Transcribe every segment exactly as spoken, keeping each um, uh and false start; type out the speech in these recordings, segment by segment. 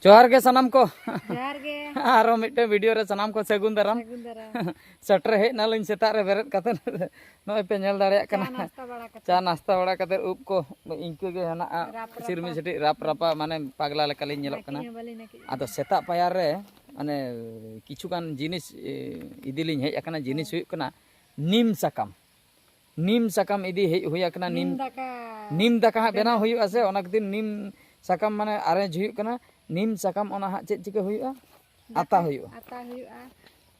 ᱡᱚᱦᱟᱨ ᱜᱮ ᱥᱟᱱᱟᱢ ᱠᱚ᱾ ᱡᱚᱦᱟᱨ ᱜᱮ᱾ ᱟᱨᱚ ᱢᱤᱫᱴᱮᱱ ᱵᱷᱤᱰᱤᱭᱳ ᱨᱮ ᱥᱟᱱᱟᱢ ᱠᱚ ᱥᱟᱹᱜᱩᱱ ᱫᱟᱨᱟᱢ᱾ ᱥᱟᱹᱜᱩᱱ ᱫᱟᱨᱟᱢ᱾ ᱥᱮᱴᱮᱨ ᱦᱮᱡ ᱱᱟᱞᱤᱧ ᱥᱮᱛᱟᱜ ᱨᱮ ᱵᱮᱨᱮᱫ ᱠᱟᱛᱮ᱾ ᱱᱚᱜᱼᱚᱭ ᱯᱮ ᱧᱮᱞ ᱫᱟᱲᱮᱭᱟᱜ ᱠᱟᱱᱟ᱾ ᱪᱟ ᱱᱟᱥᱛᱟ ᱵᱟᱲᱟ ᱠᱟᱛᱮ᱾ ᱪᱟ ᱱᱟᱥᱛᱟ ᱵᱟᱲᱟ ᱠᱟᱛᱮ ᱩᱵ ᱠᱚ ᱤᱱᱠᱟᱹ ᱜᱮ ᱦᱮᱱᱟᱜᱼᱟ᱾ ᱨᱟᱯ ᱨᱟᱯᱟ᱾ ᱥᱤᱨᱢᱤ ᱥᱤᱴᱤᱡ ᱨᱟᱯ ᱨᱟᱯᱟ, ᱢᱟᱱᱮ ᱯᱟᱜᱽᱞᱟ ᱞᱮᱠᱟᱞᱤᱧ ᱧᱮᱞᱚᱜ ᱠᱟᱱᱟ᱾ ᱱᱟᱹᱠᱤᱡ ᱦᱚᱸ ᱵᱟᱹᱞᱤᱧ ᱱᱟᱹᱠᱤᱡ ᱟᱫᱚ ᱠᱟᱱᱟ᱾ ᱥᱮᱛᱟᱜ ᱯᱟᱭᱟᱨ ᱨᱮ ᱢᱟᱱᱮ ᱠᱤᱪᱷᱩ ᱜᱟᱱ ᱡᱤᱱᱤᱥ, ᱮ, ᱤᱫᱤ ᱞᱤᱧ ᱦᱮᱡ ᱟᱠᱟᱱᱟ᱾ ᱡᱤᱱᱤᱥ ᱦᱮᱸ᱾ ᱦᱩᱭᱩᱜ ᱠᱟᱱᱟ ᱱᱤᱢ ᱥᱟᱠᱟᱢ᱾ ᱱᱤᱢ ᱥᱟᱠᱟᱢ ᱤᱫᱤ ᱦᱮᱡ ᱦᱩᱭ ᱟᱠᱟᱱᱟ᱾ ᱱᱤᱢ ᱱᱤᱢ, ᱫᱟᱠᱟ ᱱᱤᱢ ᱫᱟᱠᱟ ᱦᱟᱸᱜ ᱵᱮᱱᱟᱣ ᱵᱮᱱᱟᱣ ᱦᱩᱭᱩᱜᱼᱟ ᱥᱮ, ᱦᱩᱭᱩᱜᱼᱟ᱾ ᱚᱱᱟ ᱠᱷᱟᱹᱛᱤᱨ ᱱᱤᱢ ᱥᱟᱠᱟᱢ ᱢᱟᱱᱮ ᱟᱨᱮᱸᱡᱽ ᱦᱩᱭᱩᱜ ᱠᱟᱱᱟ᱾ ᱱᱤᱢ ᱥᱟᱠᱟᱢ ᱚᱱᱟ ᱦᱟᱸᱜ ᱪᱮᱫ ᱪᱤᱠᱟᱹ ᱦᱩᱭᱩᱜᱼᱟ? ᱫᱟᱠᱟ ᱟᱛᱟ ᱦᱩᱭᱩᱜᱼᱟ᱾ ᱟᱛᱟ ᱦᱩᱭᱩᱜᱼᱟ᱾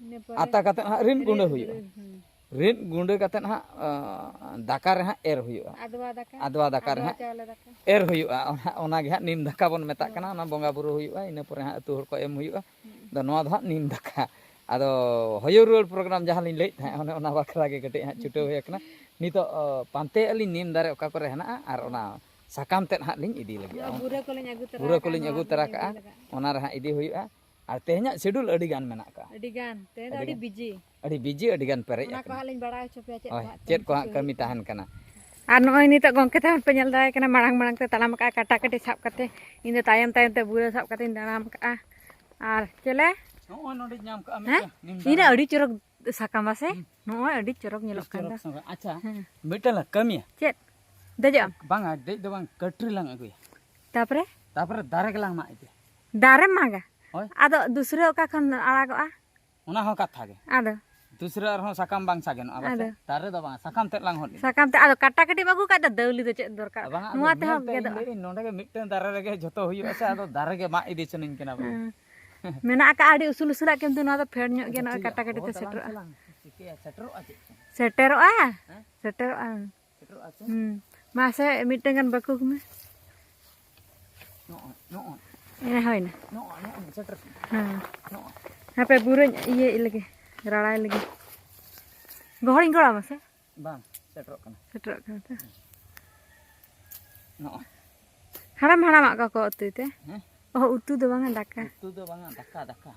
ᱤᱱᱟᱹ ᱯᱚᱨᱮ ᱟᱛᱟ ᱠᱟᱛᱮᱫ ᱦᱟᱸᱜ ᱨᱤᱫ ᱜᱩᱸᱰᱟᱹ ᱨᱤᱫ ᱦᱩᱭᱩᱜᱼᱟ᱾ ᱜᱩᱸᱰᱟᱹ, ᱦᱩᱸ᱾ ᱨᱤᱫ ᱜᱩᱸᱰᱟᱹ ᱠᱟᱛᱮᱫ ᱦᱟᱸᱜ, ᱟᱸ, ᱫᱟᱠᱟ ᱨᱮ ᱦᱟᱸᱜ ᱮᱨ ᱦᱩᱭᱩᱜᱼᱟ᱾ ᱟᱫᱣᱟ ᱫᱟᱠᱟ᱾ ᱟᱫᱣᱟ ᱫᱟᱠᱟ ᱨᱮ ᱟᱫᱣᱟ ᱦᱟᱸᱜ ᱪᱟᱣᱞᱮ ᱫᱟᱠᱟ᱾ ᱮᱨ ᱦᱩᱭᱩᱜᱼᱟ᱾ ᱚᱱᱟ, ᱚᱱᱟ ᱜᱮ ᱦᱟᱸᱜ ᱱᱤᱢ ᱫᱟᱠᱟ ᱵᱚᱱ ᱢᱮᱛᱟᱜ ᱦᱳᱭ᱾ ᱠᱟᱱᱟ᱾ ᱚᱱᱟ ᱵᱚᱸᱜᱟ ᱵᱩᱨᱩ ᱦᱩᱭᱩᱜᱼᱟ, ᱤᱱᱟᱹ ᱯᱚᱨᱮ ᱦᱟᱸᱜ ᱟᱹᱛᱩ ᱦᱚᱲ ᱠᱚ ᱮᱢ ᱦᱩᱭᱩᱜᱼᱟ᱾ ᱦᱩᱸ᱾ ᱟᱫᱚ ᱱᱚᱣᱟ ᱫᱚ ᱦᱟᱸᱜ ᱱᱤᱢ ᱫᱟᱠᱟ᱾ ᱟᱫᱚ ᱦᱚᱭᱚ ᱨᱩᱣᱟᱹᱲ ᱯᱨᱳᱜᱨᱟᱢ ᱡᱟᱦᱟᱸ ᱞᱤᱧ ᱞᱟᱹᱭᱮᱫ ᱛᱟᱦᱮᱸᱫ, ᱚᱱᱮ ᱚᱱᱟ ᱵᱟᱠᱷᱨᱟ ᱜᱮ ᱠᱟᱹᱴᱤᱡ ᱦᱟᱸᱜ ᱪᱷᱩᱴᱟᱹᱣ ᱦᱩᱭ ᱟᱠᱟᱱᱟ᱾ ᱱᱤᱛᱚᱜ, ᱚ, ᱯᱟᱱᱛᱮᱭᱮᱫᱼᱟ ᱞᱤᱧ ᱱᱤᱢ ᱫᱟᱨᱮ ᱚᱠᱟ ᱠᱚᱨᱮ ᱦᱮᱱᱟᱜᱼᱟ, ᱟᱨ ᱚᱱᱟ ᱥᱟᱠᱟᱢ ᱛᱮᱫ ᱦᱟᱸᱜ ᱞᱤᱧ ᱤᱫᱤ ᱞᱟᱹᱜᱤᱫ᱾ ᱱᱚᱣᱟ ᱵᱩᱨᱟᱹ ᱠᱚᱞᱤᱧ ᱟᱹᱜᱩ ᱛᱚᱨᱟ ᱵᱩᱨᱟᱹ ᱟᱠᱟᱫᱼᱟ, ᱠᱚᱞᱤᱧ ᱱᱚᱣᱟ ᱟᱹᱜᱩ ᱛᱚᱨᱟ ᱞᱤᱧ ᱠᱟᱜᱼᱟ᱾ ᱤᱫᱤ ᱞᱟᱜᱟᱜᱼᱟ᱾ ᱚᱱᱟ ᱨᱮ ᱦᱟᱸᱜ ᱤᱫᱤ ᱦᱩᱭᱩᱜᱼᱟ᱾ ᱟᱨ ᱛᱮᱦᱮᱧᱟᱜ schedule ᱟᱹᱰᱤ ᱜᱟᱱ ᱢᱮᱱᱟᱜ ᱟᱠᱟᱫᱼᱟ᱾ ᱟᱹᱰᱤ ᱜᱟᱱ᱾ ᱛᱮᱦᱮᱧ ᱫᱚ ᱟᱹᱰᱤ ᱟᱹᱰᱤ ᱜᱟᱱ᱾ Busy᱾ ᱟᱹᱰᱤ busy, ᱟᱹᱰᱤ ᱜᱟᱱ ᱯᱮᱨᱮᱡ ᱚᱱᱟ ᱠᱚ ᱟᱠᱟᱱᱟ᱾ ᱦᱟᱸᱜ ᱞᱤᱧ ᱵᱟᱲᱟᱭ ᱦᱚᱪᱚ ᱯᱮᱭᱟ, ᱪᱮᱫ ᱦᱳᱭ, ᱠᱚ ᱦᱟᱸᱜ ᱪᱮᱫ ᱠᱚ ᱦᱟᱸᱜ ᱠᱟᱹᱢᱤ ᱠᱟᱹᱢᱤ ᱦᱩᱭᱩᱜᱼᱟ᱾ ᱛᱟᱦᱮᱱ ᱠᱟᱱᱟ᱾ ᱟᱨ ᱱᱚᱜᱼᱚᱭ ᱱᱤᱛᱚᱜ ᱜᱚᱢᱠᱮ ᱛᱟᱵᱚᱱ ᱯᱮ ᱧᱮᱞ ᱫᱟᱲᱮᱭᱟᱭ ᱠᱟᱱᱟ, ᱢᱟᱲᱟᱝ ᱢᱟᱲᱟᱝ ᱛᱮ ᱛᱟᱲᱟᱢ ᱟᱠᱟᱫᱼᱟ, ᱠᱟᱴᱟ ᱠᱟᱹᱴᱤ ᱥᱟᱵ ᱠᱟᱛᱮ, ᱤᱧ ᱫᱚ ᱛᱟᱭᱚᱢ ᱛᱟᱭᱚᱢ ᱛᱮ ᱵᱩᱨᱟᱹ ᱥᱟᱵ ᱠᱟᱛᱮᱧ ᱛᱟᱲᱟᱢ ᱟᱠᱟᱫᱼᱟ᱾ ᱟᱨ ᱪᱮᱞᱮ? ᱱᱚᱜᱼᱚᱭ ᱱᱚᱰᱮᱧ ᱧᱟᱢ ᱠᱟᱜᱼᱟ ᱦᱮᱸ? ᱢᱤᱫᱴᱮᱱ ᱱᱤᱢ ᱤᱧ ᱫᱚ ᱫᱟᱨᱮ᱾ ᱟᱹᱰᱤ ᱪᱚᱨᱚᱠ ᱥᱟᱠᱟᱢ ᱵᱟᱥᱮ? ᱦᱩᱸ᱾ ᱱᱚᱜᱼᱚᱭ ᱟᱹᱰᱤ ᱪᱚᱨᱚᱠ ᱧᱮᱞᱚᱜ ᱟᱹᱰᱤ ᱠᱟᱱ ᱪᱚᱨᱚᱠ ᱫᱚ᱾ ᱥᱟᱠᱟᱢ᱾ ᱟᱪᱪᱷᱟ, ᱦᱮᱸ᱾ ᱢᱤᱫᱴᱮᱱ ᱞᱮ ᱠᱟᱹᱢᱤᱭᱟ᱾ ᱪᱮᱫ? ᱫᱮᱡᱚᱜ ᱟᱢ? ᱵᱟᱝᱟ, ᱫᱮᱡ ᱫᱚ ᱵᱟᱝ, ᱠᱟᱹᱴᱨᱤ ᱞᱟᱝ ᱟᱹᱜᱩᱭᱟ᱾ ᱛᱟᱯᱚᱨᱮ? ᱛᱟᱯᱚᱨᱮ ᱫᱟᱨᱮ ᱜᱮᱞᱟᱝ ᱢᱟᱜ ᱤᱫᱤᱭᱟ᱾ ᱫᱟᱨᱮᱢ ᱢᱟᱜᱟ? ᱦᱳᱭ᱾ ᱟᱫᱚ ᱫᱩᱥᱨᱟᱹ ᱚᱠᱟ ᱠᱷᱚᱱ ᱟᱲᱟᱜᱚᱜᱼᱟ? ᱚᱱᱟ ᱦᱚᱸ ᱠᱟᱛᱷᱟ ᱜᱮ᱾ ᱟᱫᱚ? ᱫᱩᱥᱨᱟᱹ ᱟᱨᱦᱚᱸ ᱥᱟᱠᱟᱢ ᱵᱟᱝ ᱥᱟᱜᱮᱱᱚᱜᱼᱟ, ᱵᱟᱥᱮ? ᱟᱫᱚ? ᱫᱟᱨᱮ ᱫᱚ ᱵᱟᱝ, ᱥᱟᱠᱟᱢ ᱛᱮᱫ ᱞᱟᱝ ᱦᱚᱫ ᱤᱫᱤᱭᱟ᱾ ᱥᱟᱠᱟᱢ ᱛᱮ, ᱟᱫᱚ ᱠᱟᱴᱟ ᱠᱟᱹᱴᱤᱡ ᱮᱢ ᱟᱹᱜᱩ ᱠᱟᱜ ᱫᱚ, ᱫᱟᱹᱣᱞᱤ ᱫᱚ ᱪᱮᱫ ᱫᱚᱨᱠᱟᱨ? ᱵᱟᱝᱟ, ᱟᱫᱚ ᱱᱚᱣᱟ ᱛᱮᱦᱚᱸ ᱧᱮᱞ ᱛᱮ ᱤᱧ ᱜᱮᱫᱚᱜᱼᱟ᱾ ᱞᱟᱹᱭᱟᱹᱧ, ᱱᱚᱰᱮ ᱜᱮ ᱢᱤᱫᱴᱟᱝ ᱫᱟᱨᱮ ᱨᱮᱜᱮ ᱡᱷᱚᱛᱚ ᱦᱩᱭᱩᱜᱼᱟ ᱥᱮ, ᱟᱫᱚ ᱫᱟᱨᱮ ᱜᱮ ᱢᱟᱜ ᱤᱫᱤ ᱥᱟᱱᱟᱧ ᱠᱟᱱᱟ ᱵᱟᱝ᱾ ᱦᱮᱸ᱾ ᱢᱮᱱᱟᱜ ᱟᱠᱟᱫᱼᱟ ᱟᱹᱰᱤ ᱩᱥᱩᱞ ᱩᱥᱩᱞᱟᱜ, ᱠᱤᱱᱛᱩ ᱱᱚᱣᱟ ᱫᱚ ᱯᱷᱮᱰ ᱧᱚᱜ ᱜᱮᱭᱟ, ᱟᱪᱪᱷᱟ, ᱱᱚᱜᱼᱚᱭ ᱴᱷᱤᱠ ᱠᱟᱴᱟ ᱜᱮᱭᱟ, ᱠᱟᱹᱴᱤᱡ ᱦᱳ, ᱛᱮ ᱫᱟᱞᱟᱝ ᱥᱮᱴᱮᱨᱚᱜᱼᱟ᱾ ᱪᱟᱞᱟᱝ, ᱪᱤᱠᱟᱹᱭᱟ, ᱥᱮᱴᱮᱨᱚᱜᱼᱟ ᱪᱮᱫ ᱪᱚᱝ? ᱥᱮᱴᱮᱨᱚᱜᱼᱟ? ᱦᱮᱸ? ᱥᱮᱴᱮᱨᱚᱜᱼᱟ᱾ ᱥᱮᱴᱮᱨᱚᱜᱼᱟ ᱥᱮ? ᱦᱩᱸ᱾ ᱢᱟᱥᱮ ᱢᱤᱫᱴᱟᱝ ᱜᱟᱱ ᱵᱟᱹᱠᱩᱵ ᱢᱮ᱾ ᱱᱚᱜᱼᱚᱭ, ᱱᱚᱜᱼᱚᱭ᱾ ᱦᱮᱸ, ᱦᱩᱭᱱᱟ᱾ ᱱᱚᱜᱼᱚᱭ, ᱱᱚᱜᱼᱚᱭ, ᱥᱮᱴᱮᱨ ᱠᱟᱱᱟ᱾ ᱦᱮᱸ᱾ ᱱᱚᱜᱼᱚᱭ᱾ ᱦᱟᱯᱮ ᱵᱩᱨᱟᱹᱧ ᱤᱭᱟᱹ ᱞᱮᱜᱮ, ᱨᱟᱲᱟᱭ ᱞᱮᱜᱮ᱾ ᱜᱚᱦᱚᱲᱤᱧ ᱜᱚᱲᱟᱣ ᱢᱟᱥᱮ᱾ ᱵᱟᱝ, ᱥᱮᱴᱮᱨᱚᱜ ᱠᱟᱱᱟ᱾ ᱥᱮᱴᱮᱨᱚᱜ ᱠᱟᱱᱟ ᱛᱚ᱾ ᱱᱚᱜᱼᱚᱭ᱾ ᱦᱟᱲᱟᱢ ᱦᱟᱲᱟᱢᱟᱜ ᱠᱚ ᱠᱚ ᱩᱛᱩᱭ ᱛᱮ? ᱦᱮᱸ? ᱚᱦᱚ, ᱩᱛᱩ ᱫᱚ ᱵᱟᱝᱟ, ᱫᱟᱠᱟ᱾ ᱩᱛᱩ ᱫᱚ ᱵᱟᱝᱟ, ᱫᱟᱠᱟ, ᱫᱟᱠᱟ᱾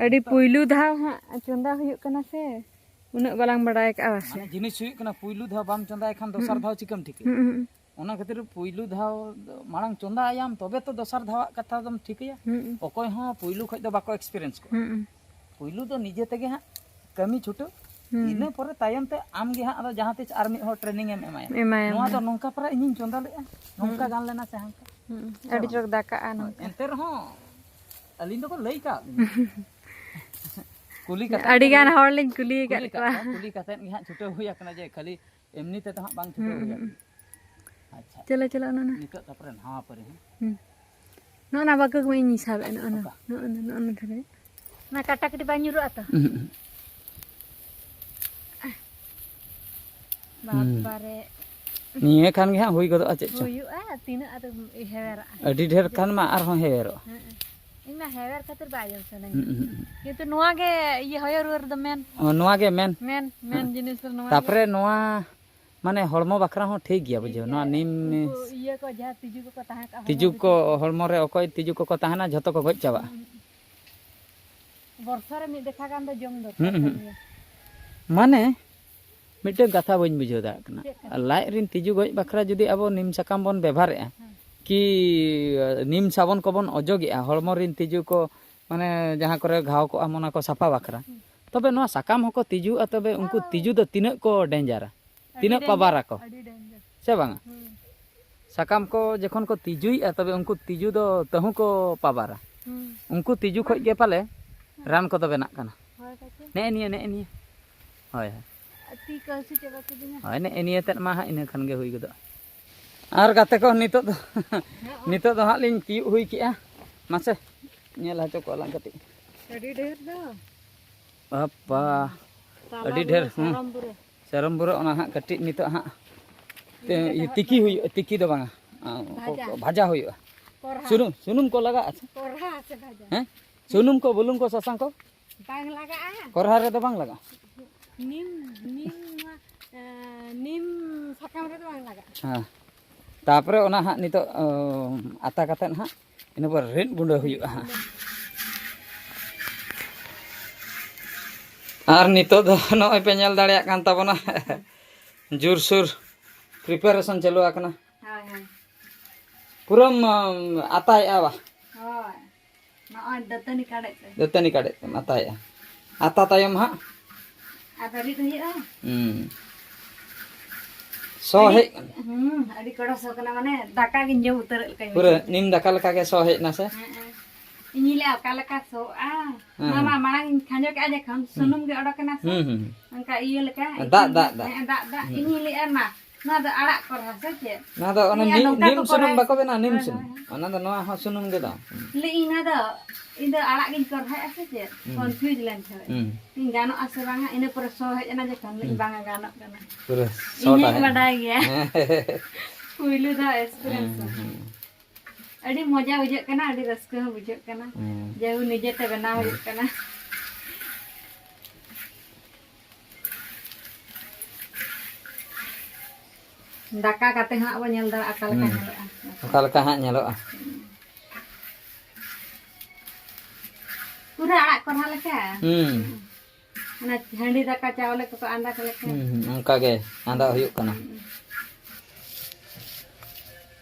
ᱟᱹᱰᱤ ᱯᱩᱭᱞᱩ ᱫᱷᱟᱣ ᱦᱟᱸᱜ ᱪᱚᱸᱫᱟ ᱦᱩᱭᱩᱜ ᱠᱟᱱᱟ ᱥᱮ, ᱩᱱᱟᱹᱜ ᱵᱟᱞᱟᱝ ᱵᱟᱲᱟᱭ ᱠᱟᱜᱼᱟ ᱥᱮ᱾ ᱢᱟᱱᱮ ᱡᱤᱱᱤᱥ ᱦᱩᱭᱩᱜ ᱠᱟᱱᱟ, ᱯᱩᱭᱞᱩ ᱫᱷᱟᱣ ᱵᱟᱢ ᱪᱚᱸᱫᱟᱭ ᱠᱷᱟᱱ ᱫᱚᱥᱟᱨ ᱦᱩᱸ᱾ ᱫᱷᱟᱣ ᱪᱤᱠᱟᱹᱢ ᱴᱷᱤᱠᱟᱹᱭᱟ? ᱦᱩᱸ, ᱦᱩᱸ᱾ ᱚᱱᱟ ᱠᱷᱟᱹᱛᱤᱨ ᱯᱩᱭᱞᱩ ᱫᱷᱟᱣ ᱫᱚ ᱢᱟᱲᱟᱝ ᱪᱚᱸᱫᱟᱭᱟᱢ, ᱛᱚᱵᱮ ᱛᱚ ᱫᱚᱥᱟᱨ ᱫᱷᱟᱣᱟᱜ ᱠᱟᱛᱷᱟ ᱫᱚᱢ ᱴᱷᱤᱠᱟᱹᱭᱟ᱾ ᱦᱩᱸ᱾ ᱚᱠᱚᱭ ᱦᱚᱸ ᱯᱩᱭᱞᱩ ᱠᱷᱚᱡ ᱫᱚ ᱵᱟᱠᱚ experience ᱠᱚᱜᱼᱟ᱾ ᱦᱩᱸ᱾ ᱯᱩᱭᱞᱩ ᱫᱚ ᱱᱤᱡᱮ ᱛᱮᱜᱮ ᱦᱟᱸᱜ ᱠᱟᱹᱢᱤ ᱪᱷᱩᱴᱟᱹᱣ᱾ ᱦᱩᱸ᱾ ᱤᱱᱟᱹ ᱯᱚᱨᱮ ᱛᱟᱭᱚᱢ ᱛᱮ ᱟᱢ ᱜᱮ ᱦᱟᱸᱜ ᱟᱫᱚ ᱡᱟᱦᱟᱸ ᱛᱤᱥ ᱟᱨ ᱢᱤᱫ ᱦᱚᱲ training ᱮᱢ ᱮᱢᱟᱭᱟ᱾ ᱮᱢᱟᱭᱟᱢ ᱱᱚᱣᱟ ᱫᱚ ᱦᱟᱸᱜ᱾ ᱱᱚᱝᱠᱟ ᱯᱟᱨᱟ ᱤᱧᱤᱧ ᱪᱚᱸᱫᱟ ᱞᱮᱫᱼᱟ, ᱱᱚᱝᱠᱟ ᱦᱩᱸ᱾ ᱜᱟᱱ ᱞᱮᱱᱟ ᱥᱮ ᱦᱟᱱᱠᱟ᱾ ᱦᱩᱸ᱾ ᱥᱮ ᱟᱹᱰᱤ ᱵᱟᱝ? ᱪᱚᱨᱚᱠ ᱫᱟᱠᱟᱜᱼᱟ ᱦᱳᱭ, ᱱᱚᱝᱠᱟ᱾ ᱮᱱᱛᱮ ᱨᱮᱦᱚᱸ ᱟᱹᱞᱤᱧ ᱫᱚᱠᱚ ᱞᱟᱹᱭ ᱠᱟᱜ ᱞᱤᱧᱟ᱾ ᱠᱩᱞᱤ ᱠᱟᱛᱮ ᱟᱹᱰᱤ ᱜᱟᱱ ᱜᱮ ᱦᱚᱲ ᱞᱤᱧ ᱠᱩᱞᱤ ᱟᱠᱟᱫ ᱠᱩᱞᱤ ᱠᱟᱜ ᱠᱚᱣᱟ᱾ ᱠᱚᱣᱟ, ᱠᱩᱞᱤ ᱠᱟᱛᱮ ᱜᱮ ᱦᱟᱸᱜ ᱪᱷᱩᱴᱟᱹᱣ ᱦᱩᱭ ᱟᱠᱟᱱᱟ ᱡᱮ ᱠᱷᱟᱹᱞᱤ ᱮᱢᱱᱤ ᱛᱮᱫᱚ ᱦᱟᱸᱜ ᱵᱟᱝ ᱪᱷᱩᱴᱟᱹᱣ ᱦᱩᱸ, ᱦᱩᱭᱩᱜᱼᱟ᱾ ᱦᱩᱸ᱾ ᱟᱪᱪᱷᱟ᱾ ᱪᱚᱞᱚ, ᱪᱚᱞᱚ, ᱚᱱᱟ, ᱚᱱᱟ᱾ ᱱᱤᱛᱚᱜ ᱛᱟᱯᱚᱨᱮ ᱱᱟᱣᱟ ᱯᱟᱹᱨᱤ ᱦᱮᱸ᱾ ᱦᱩᱸ᱾ ᱱᱚᱜᱼᱚ ᱱᱟ ᱵᱟᱹᱠᱟᱹ ᱠᱚ ᱤᱧ ᱥᱟᱵ ᱮᱫ, ᱱᱚᱜᱼᱚ ᱱᱟ, ᱚᱠᱟ? ᱱᱚᱜᱼᱚ ᱱᱟ, ᱱᱚᱜᱼᱚ ᱱᱟ ᱫᱷᱟᱨᱮ᱾ ᱚᱱᱟ ᱠᱟᱴᱟ ᱠᱟᱹᱴᱤᱡ ᱵᱟᱝ ᱧᱩᱨᱩᱜᱼᱟ ᱛᱚ? ᱩᱸᱦᱩᱸ, ᱩᱸᱦᱩᱸ᱾ ᱦᱩᱸ᱾ ᱵᱟᱵᱟᱨᱮ᱾ ᱱᱤᱭᱟᱹ ᱠᱷᱟᱱ ᱜᱮ ᱦᱟᱸᱜ ᱦᱩᱭ ᱜᱚᱫᱚᱜᱼᱟ ᱪᱮᱫ ᱪᱚ᱾ ᱦᱩᱭᱩᱜᱼᱟ, ᱛᱤᱱᱟᱹᱜ ᱟᱫᱚ ᱦᱮᱣᱮᱨᱟᱜᱼᱟ᱾ ᱟᱹᱰᱤ ᱰᱷᱮᱨ ᱠᱷᱟᱱ ᱢᱟ ᱟᱨᱦᱚᱸ ᱦᱮᱣᱮᱨᱚᱜᱼᱟ᱾ ᱦᱮᱸ᱾ ᱤᱧ ᱢᱟ ᱦᱮᱣᱮᱨ ᱠᱷᱟᱹᱛᱤᱨ ᱵᱟᱭ ᱡᱚᱢ ᱥᱟᱱᱟᱧᱟ᱾ ᱦᱩᱸ, ᱦᱩᱸ, ᱦᱩᱸ᱾ ᱠᱤᱱᱛᱩ ᱱᱚᱣᱟ ᱜᱮ ᱤᱭᱟᱹ ᱦᱚᱭᱚ ᱨᱩᱣᱟᱹᱲ ᱫᱚ ᱢᱮᱱ᱾ ᱚ, ᱱᱚᱣᱟ ᱜᱮ ᱢᱮᱱ᱾ ᱢᱮᱱ, ᱢᱮᱱ ᱦᱮᱸ᱾ ᱡᱤᱱᱤᱥ ᱫᱚ ᱱᱚᱣᱟ ᱜᱮ᱾ ᱛᱟᱯᱚᱨᱮ ᱱᱚᱣᱟ ᱢᱟᱱᱮ ᱦᱚᱲᱢᱚ ᱵᱟᱠᱷᱨᱟ ᱦᱚᱸ ᱴᱷᱤᱠ ᱜᱮᱭᱟ, ᱴᱷᱤᱠ ᱵᱩᱡᱷᱟᱹᱣ, ᱜᱮᱭᱟ᱾ ᱱᱚᱣᱟ ᱱᱤᱢ ᱩᱱᱠᱩ ᱤᱭᱟᱹ ᱠᱚ ᱡᱟᱦᱟᱸ ᱛᱤᱡᱩ ᱠᱚᱠᱚ ᱛᱟᱦᱮᱸ ᱠᱚᱜ ᱦᱚᱲᱢᱚ ᱛᱤᱡᱩ ᱠᱚ, ᱵᱷᱤᱛᱤᱨ ᱨᱮ᱾ ᱦᱚᱲᱢᱚ ᱨᱮ ᱚᱠᱚᱭ ᱛᱤᱡᱩ ᱠᱚᱠᱚ ᱛᱟᱦᱮᱱᱟ, ᱡᱷᱚᱛᱚ ᱠᱚ ᱜᱚᱡ ᱪᱟᱵᱟᱜᱼᱟ᱾ ᱦᱩᱸ᱾ ᱵᱚᱨᱥᱟ ᱨᱮ ᱢᱤᱫ ᱫᱮᱠᱷᱟ ᱜᱟᱱ ᱫᱚ ᱡᱚᱢ ᱫᱚᱨᱠᱟᱨ ᱦᱩᱸ, ᱠᱟᱱ ᱦᱩᱸ᱾ ᱜᱮᱭᱟ᱾ ᱢᱟᱱᱮ ᱢᱤᱫᱴᱟᱝ ᱠᱟᱛᱷᱟ ᱵᱟᱹᱧ ᱵᱩᱡᱷᱟᱹᱣ ᱫᱟᱲᱮᱭᱟᱜ ᱠᱟᱱᱟ᱾ ᱪᱮᱫ ᱠᱟᱱᱟ? ᱞᱟᱡ ᱨᱮᱱ ᱛᱤᱡᱩ ᱜᱚᱡ ᱵᱟᱠᱷᱨᱟ ᱡᱩᱫᱤ ᱟᱵᱚ ᱱᱤᱢ ᱥᱟᱠᱟᱢ ᱵᱚᱱ ᱵᱮᱵᱷᱟᱨᱮᱜᱼᱟ, ᱦᱮᱸ᱾ ᱠᱤ ᱱᱤᱢ ᱥᱟᱵᱚᱱ ᱠᱚᱵᱚᱱ ᱚᱡᱚᱜᱮᱜᱼᱟ, ᱦᱚᱲᱢᱚ ᱨᱮᱱ ᱛᱤᱡᱩ ᱠᱚ, ᱢᱟᱱᱮ, ᱡᱟᱦᱟᱸ ᱠᱚᱨᱮ ᱜᱷᱟᱣ ᱠᱚᱜᱼᱟ, ᱚᱱᱟ ᱠᱚ ᱥᱟᱯᱷᱟ ᱵᱟᱠᱷᱨᱟ, ᱦᱩᱸ᱾ ᱛᱚᱵᱮ ᱱᱚᱣᱟ ᱥᱟᱠᱟᱢ ᱦᱚᱸᱠᱚ ᱛᱤᱡᱩᱜᱼᱟ, ᱛᱚᱵᱮ ᱩᱱᱠᱩ ᱦᱳᱭ᱾ ᱛᱤᱡᱩ ᱫᱚ ᱛᱤᱱᱟᱹᱜ ᱠᱚ ᱰᱮᱧᱡᱟᱨᱟ? ᱟᱹᱰᱤ ᱛᱤᱱᱟᱹᱜ ᱰᱮᱧᱡᱟᱨ, ᱯᱟᱣᱟᱨ ᱟᱠᱚ? ᱟᱹᱰᱤ ᱰᱮᱧᱡᱟᱨ᱾ ᱥᱮ ᱵᱟᱝᱟ? ᱦᱩᱸ᱾ ᱥᱟᱠᱟᱢ ᱠᱚ ᱡᱚᱠᱷᱚᱱ ᱠᱚ ᱛᱤᱡᱩᱭᱮᱫᱼᱟ, ᱛᱚᱵᱮ ᱩᱱᱠᱩ ᱛᱤᱡᱩ ᱫᱚ ᱛᱟᱹᱦᱩ ᱠᱚ ᱯᱟᱣᱟᱨᱟ᱾ ᱦᱩᱸ᱾ ᱩᱱᱠᱩ ᱛᱤᱡᱩ ᱠᱷᱚᱡ ᱜᱮ ᱯᱟᱞᱮ ᱨᱟᱱ ᱠᱚᱫᱚ ᱵᱮᱱᱟᱜ ᱠᱟᱱᱟ᱾ ᱦᱳᱭ ᱯᱟᱪᱮ᱾ ᱱᱮᱜᱼᱮ ᱱᱤᱭᱟᱹ, ᱱᱮᱜᱼᱮ ᱱᱤᱭᱟᱹ᱾ ᱦᱳᱭ, ᱦᱳᱭ᱾ ᱟᱨ ᱛᱤ ᱠᱚ ᱦᱟᱹᱥᱩ ᱪᱟᱵᱟ ᱠᱤᱫᱤᱧᱟ᱾ ᱦᱳᱭ, ᱱᱮᱜᱼᱮ ᱱᱤᱭᱟᱹ ᱛᱮᱫ ᱢᱟ ᱦᱟᱸᱜ ᱤᱱᱟᱹ ᱠᱷᱟᱱ ᱜᱮ ᱦᱩᱭ ᱜᱚᱫᱚᱜᱼᱟ᱾ ᱟᱨ ᱜᱟᱛᱮ ᱠᱚ, ᱱᱤᱛᱚᱜ ᱫᱚ, ᱦᱮᱸ, ᱱᱤᱛᱚᱜ ᱫᱚ ᱦᱟᱸᱜ ᱞᱤᱧ ᱛᱤᱭᱳᱜ ᱦᱩᱭ ᱠᱮᱜᱼᱟ᱾ ᱢᱟᱥᱮ, ᱧᱮᱞ ᱦᱚᱪᱚ ᱠᱚᱣᱟ ᱞᱟᱝ ᱠᱟᱹᱴᱤᱡ᱾ ᱟᱹᱰᱤ ᱰᱷᱮᱨ ᱫᱚ᱾ ᱵᱟᱯᱟ, ᱛᱟᱞᱟ ᱟᱹᱰᱤ ᱰᱷᱮᱨ, ᱵᱩᱨᱟᱹ, ᱦᱩᱸ᱾ ᱥᱟᱨᱚᱢ ᱵᱩᱨᱟᱹ᱾ ᱥᱟᱨᱚᱢ ᱵᱩᱨᱟᱹ, ᱚᱱᱟ ᱦᱟᱸᱜ ᱠᱟᱹᱴᱤᱡ ᱱᱤᱛᱚᱜ ᱦᱟᱸᱜ ᱛᱮ-, ᱤᱭᱟᱹ ᱤᱭᱟᱹ, ᱠᱟᱛᱮ ᱦᱚᱫ ᱛᱤᱠᱤ ᱵᱟᱝ᱾ ᱦᱩᱭᱩᱜᱼᱟ, ᱛᱤᱠᱤ ᱫᱚ ᱵᱟᱝᱟ᱾ ᱚ, ᱠᱚ-, ᱵᱷᱟᱡᱟ᱾ ᱠᱚ-, ᱵᱷᱟᱡᱟ ᱦᱩᱭᱩᱜᱼᱟ᱾ ᱠᱚᱨᱦᱟ᱾ ᱥᱩᱱᱩᱢ, ᱥᱩᱱᱩᱢ ᱠᱚ ᱞᱟᱜᱟᱜᱼᱟ ᱥᱮ? ᱠᱚᱨᱦᱟ ᱥᱮ ᱵᱷᱟᱡᱟ? ᱦᱮᱸ? ᱥᱩᱱᱩᱢ ᱠᱚ, ᱵᱩᱞᱩᱝ ᱠᱚ, ᱥᱟᱥᱟᱝ ᱠᱚ? ᱵᱟᱝ ᱞᱟᱜᱟᱜᱼᱟ᱾ ᱠᱚᱨᱦᱟ ᱨᱮᱫᱚ ᱵᱟᱝ ᱞᱟᱜᱟᱜᱼᱟ? ᱱᱤᱢ, ᱱᱤᱢ ᱱᱚᱣᱟ, ᱮᱸ, ᱱᱤᱢ ᱥᱟᱠᱟᱢ ᱨᱮᱫᱚ ᱵᱟᱝ ᱞᱟᱜᱟᱜᱼᱟ᱾ ᱦᱮᱸ᱾ ᱛᱟᱯᱚᱨᱮ ᱚᱱᱟ ᱦᱟᱸᱜ ᱱᱤᱛᱚᱜ, ᱚ, ᱟᱛᱟ ᱠᱟᱛᱮᱫ ᱦᱟᱸᱜ ᱤᱱᱟᱹ ᱯᱚᱨ ᱨᱤᱫ ᱜᱩᱸᱰᱟᱹ ᱦᱩᱭᱩᱜᱼᱟ ᱦᱟᱸᱜ᱾ ᱟᱨ ᱱᱤᱛᱚᱜ ᱫᱚ ᱱᱚᱜᱼᱚᱭ ᱯᱮ ᱧᱮᱞ ᱫᱟᱲᱮᱭᱟᱜ ᱠᱟᱱ ᱛᱟᱵᱚᱱᱟ, ᱡᱳᱨᱥᱳᱨ preparation ᱪᱟᱹᱞᱩ ᱟᱠᱟᱱᱟ᱾ ᱯᱩᱨᱟᱹᱢ ᱟᱛᱟᱭᱮᱜᱼᱟ ᱵᱟ? ᱦᱳᱭ, ᱱᱚᱜᱼᱚᱭ ᱫᱟᱹᱛᱟᱹᱱᱤ ᱠᱟᱰᱮᱡ ᱛᱮ᱾ ᱫᱟᱹᱛᱟᱹᱱᱤ ᱠᱟᱰᱮᱡ ᱛᱮᱢ ᱟᱛᱟᱭᱮᱜᱼᱟ᱾ ᱟᱛᱟ ᱛᱟᱭᱚᱢ ᱦᱟᱸᱜ? ᱟᱫᱚ ᱨᱤᱫ ᱦᱩᱭᱩᱜᱼᱟ᱾ ᱦᱩᱸ᱾ ᱥᱚ ᱟᱹᱰᱤ ᱦᱮᱡ ᱠᱟᱱᱟ᱾ ᱦᱩᱸ, ᱟᱹᱰᱤ ᱠᱚᱲᱟ ᱥᱚ ᱠᱟᱱᱟ, ᱢᱟᱱᱮ ᱫᱟᱠᱟ ᱜᱤᱧ ᱡᱚᱢ ᱩᱛᱟᱹᱨᱮᱫ ᱞᱮᱠᱟᱧ ᱯᱩᱨᱟᱹ ᱵᱩᱡᱷᱟᱹᱣ ᱠᱮᱫᱟ᱾ ᱱᱤᱢ ᱫᱟᱠᱟ ᱞᱮᱠᱟ ᱜᱮ ᱥᱚ ᱦᱮᱡ ᱮᱱᱟ ᱥᱮ? ᱦᱮᱸ, ᱦᱮᱸ᱾ ᱤᱧ ᱞᱟᱹᱭᱟ ᱚᱠᱟ ᱞᱮᱠᱟ ᱥᱚᱜᱼᱟ? ᱦᱮᱸ, ᱱᱚᱣᱟ ᱢᱟ ᱦᱮᱸ᱾ ᱢᱟᱲᱟᱝ ᱤᱧ ᱠᱷᱟᱸᱡᱚ ᱠᱮᱜᱼᱟ ᱡᱚᱠᱷᱚᱱ, ᱦᱩᱸ᱾ ᱥᱩᱱᱩᱢ ᱜᱮ ᱚᱰᱚᱠ ᱮᱱᱟ ᱥᱮ? ᱦᱩᱸ, ᱦᱩᱸ, ᱦᱩᱸ᱾ ᱚᱱᱠᱟ ᱤᱭᱟᱹ ᱞᱮᱠᱟ, ᱫᱟᱜ, ᱤᱛᱤᱞ ᱫᱟᱜ, ᱜᱮ᱾ ᱫᱟᱜ᱾ ᱦᱮᱸ, ᱫᱟᱜ, ᱫᱟᱜ᱾ ᱦᱩᱸ᱾ ᱤᱧᱤᱧ ᱞᱟᱹᱭᱮᱫᱼᱟ, ᱢᱟ, ᱱᱚᱣᱟ ᱫᱚ ᱟᱲᱟᱜ ᱠᱚᱨᱦᱟ ᱥᱮ ᱪᱮᱫ? ᱱᱚᱣᱟ ᱫᱚ ᱚᱱᱮ ᱞᱟᱹᱭᱮᱫᱼᱟ, ᱱᱤ-, ᱱᱚᱝᱠᱟ ᱱᱤᱢ ᱠᱚ ᱥᱩᱱᱩᱢ ᱠᱚᱨᱦᱟᱭᱟ᱾ ᱵᱟᱠᱚ ᱵᱮᱱᱟᱣᱟ, ᱱᱤᱢ ᱦᱳᱭ, ᱥᱩᱱᱩᱢ᱾ ᱦᱳᱭ, ᱦᱳᱭ᱾ ᱚᱱᱟ ᱫᱚ ᱱᱚᱣᱟ ᱦᱚᱸ ᱥᱩᱱᱩᱢ ᱜᱮ ᱫᱚ᱾ ᱞᱟᱹᱭᱮᱫ ᱤᱧ, ᱱᱚᱣᱟ ᱫᱚ, ᱤᱧ ᱫᱚ ᱟᱲᱟᱜ ᱜᱤᱧ ᱠᱚᱨᱦᱟᱭᱮᱫᱼᱟ ᱥᱮ ᱪᱮᱫ? ᱦᱩᱸ᱾ Confuse ᱞᱮᱱ ᱛᱟᱦᱮᱸᱫ᱾ ᱦᱩᱸ᱾ ᱤᱧ ᱜᱟᱱᱚᱜᱼᱟ ᱥᱮ ᱵᱟᱝᱟ, ᱤᱱᱟᱹ ᱯᱚᱨᱮ ᱥᱚ ᱦᱮᱡ ᱮᱱᱟ ᱡᱚᱠᱷᱚᱱ, ᱞᱟᱹᱭᱮᱫ ᱤᱧ, ᱦᱩᱸ᱾ ᱵᱟᱝᱟ, ᱜᱟᱱᱚᱜ ᱠᱟᱱᱟ᱾ ᱯᱩᱨᱟᱹ ᱤᱧ ᱥᱚᱴ ᱦᱚᱸᱧ ᱟᱦᱮᱸ᱾ ᱵᱟᱰᱟᱭ ᱜᱮᱭᱟ᱾ ᱦᱮᱸ᱾ ᱯᱩᱭᱞᱩ ᱫᱷᱟᱣ experience ᱦᱩᱸ, ᱦᱚᱸ᱾ ᱦᱩᱸ᱾ ᱟᱹᱰᱤ ᱢᱚᱡᱟ ᱵᱩᱡᱷᱟᱹᱜ ᱠᱟᱱᱟ, ᱟᱹᱰᱤ ᱨᱟᱹᱥᱠᱟᱹ ᱦᱚᱸ ᱵᱩᱡᱷᱟᱹᱜ ᱠᱟᱱᱟ᱾ ᱦᱩᱸ᱾ ᱡᱮᱦᱮᱛᱩ ᱱᱤᱡᱮᱛᱮ ᱵᱮᱱᱟᱣ ᱦᱩᱸ᱾ ᱦᱩᱭᱩᱜ ᱠᱟᱱᱟ᱾ ᱫᱟᱠᱟ ᱠᱟᱛᱮ ᱦᱚᱸ ᱟᱵᱚ ᱧᱮᱞ ᱫᱟᱲᱮᱭᱟᱜᱼᱟ ᱚᱠᱟ ᱞᱮᱠᱟ ᱦᱩᱸ᱾ ᱧᱮᱞᱚᱜᱼᱟ᱾ ᱚᱠᱟ ᱞᱮᱠᱟ ᱦᱟᱸᱜ ᱧᱮᱞᱚᱜᱼᱟ᱾ ᱯᱩᱨᱟᱹ ᱟᱲᱟᱜ ᱠᱚᱨᱦᱟ ᱞᱮᱠᱟ᱾ ᱦᱩᱸ᱾ ᱚᱱᱟ ᱦᱟᱺᱰᱤ ᱫᱟᱠᱟ ᱪᱟᱣᱞᱮ ᱠᱚᱠᱚ ᱟᱸᱫᱟᱠ ᱞᱮᱠᱟ᱾ ᱦᱩᱸ, ᱦᱩᱸ, ᱚᱱᱠᱟ ᱜᱮ ᱟᱸᱫᱟᱜ ᱦᱩᱭᱩᱜ ᱠᱟᱱᱟ᱾ ᱦᱩᱸ᱾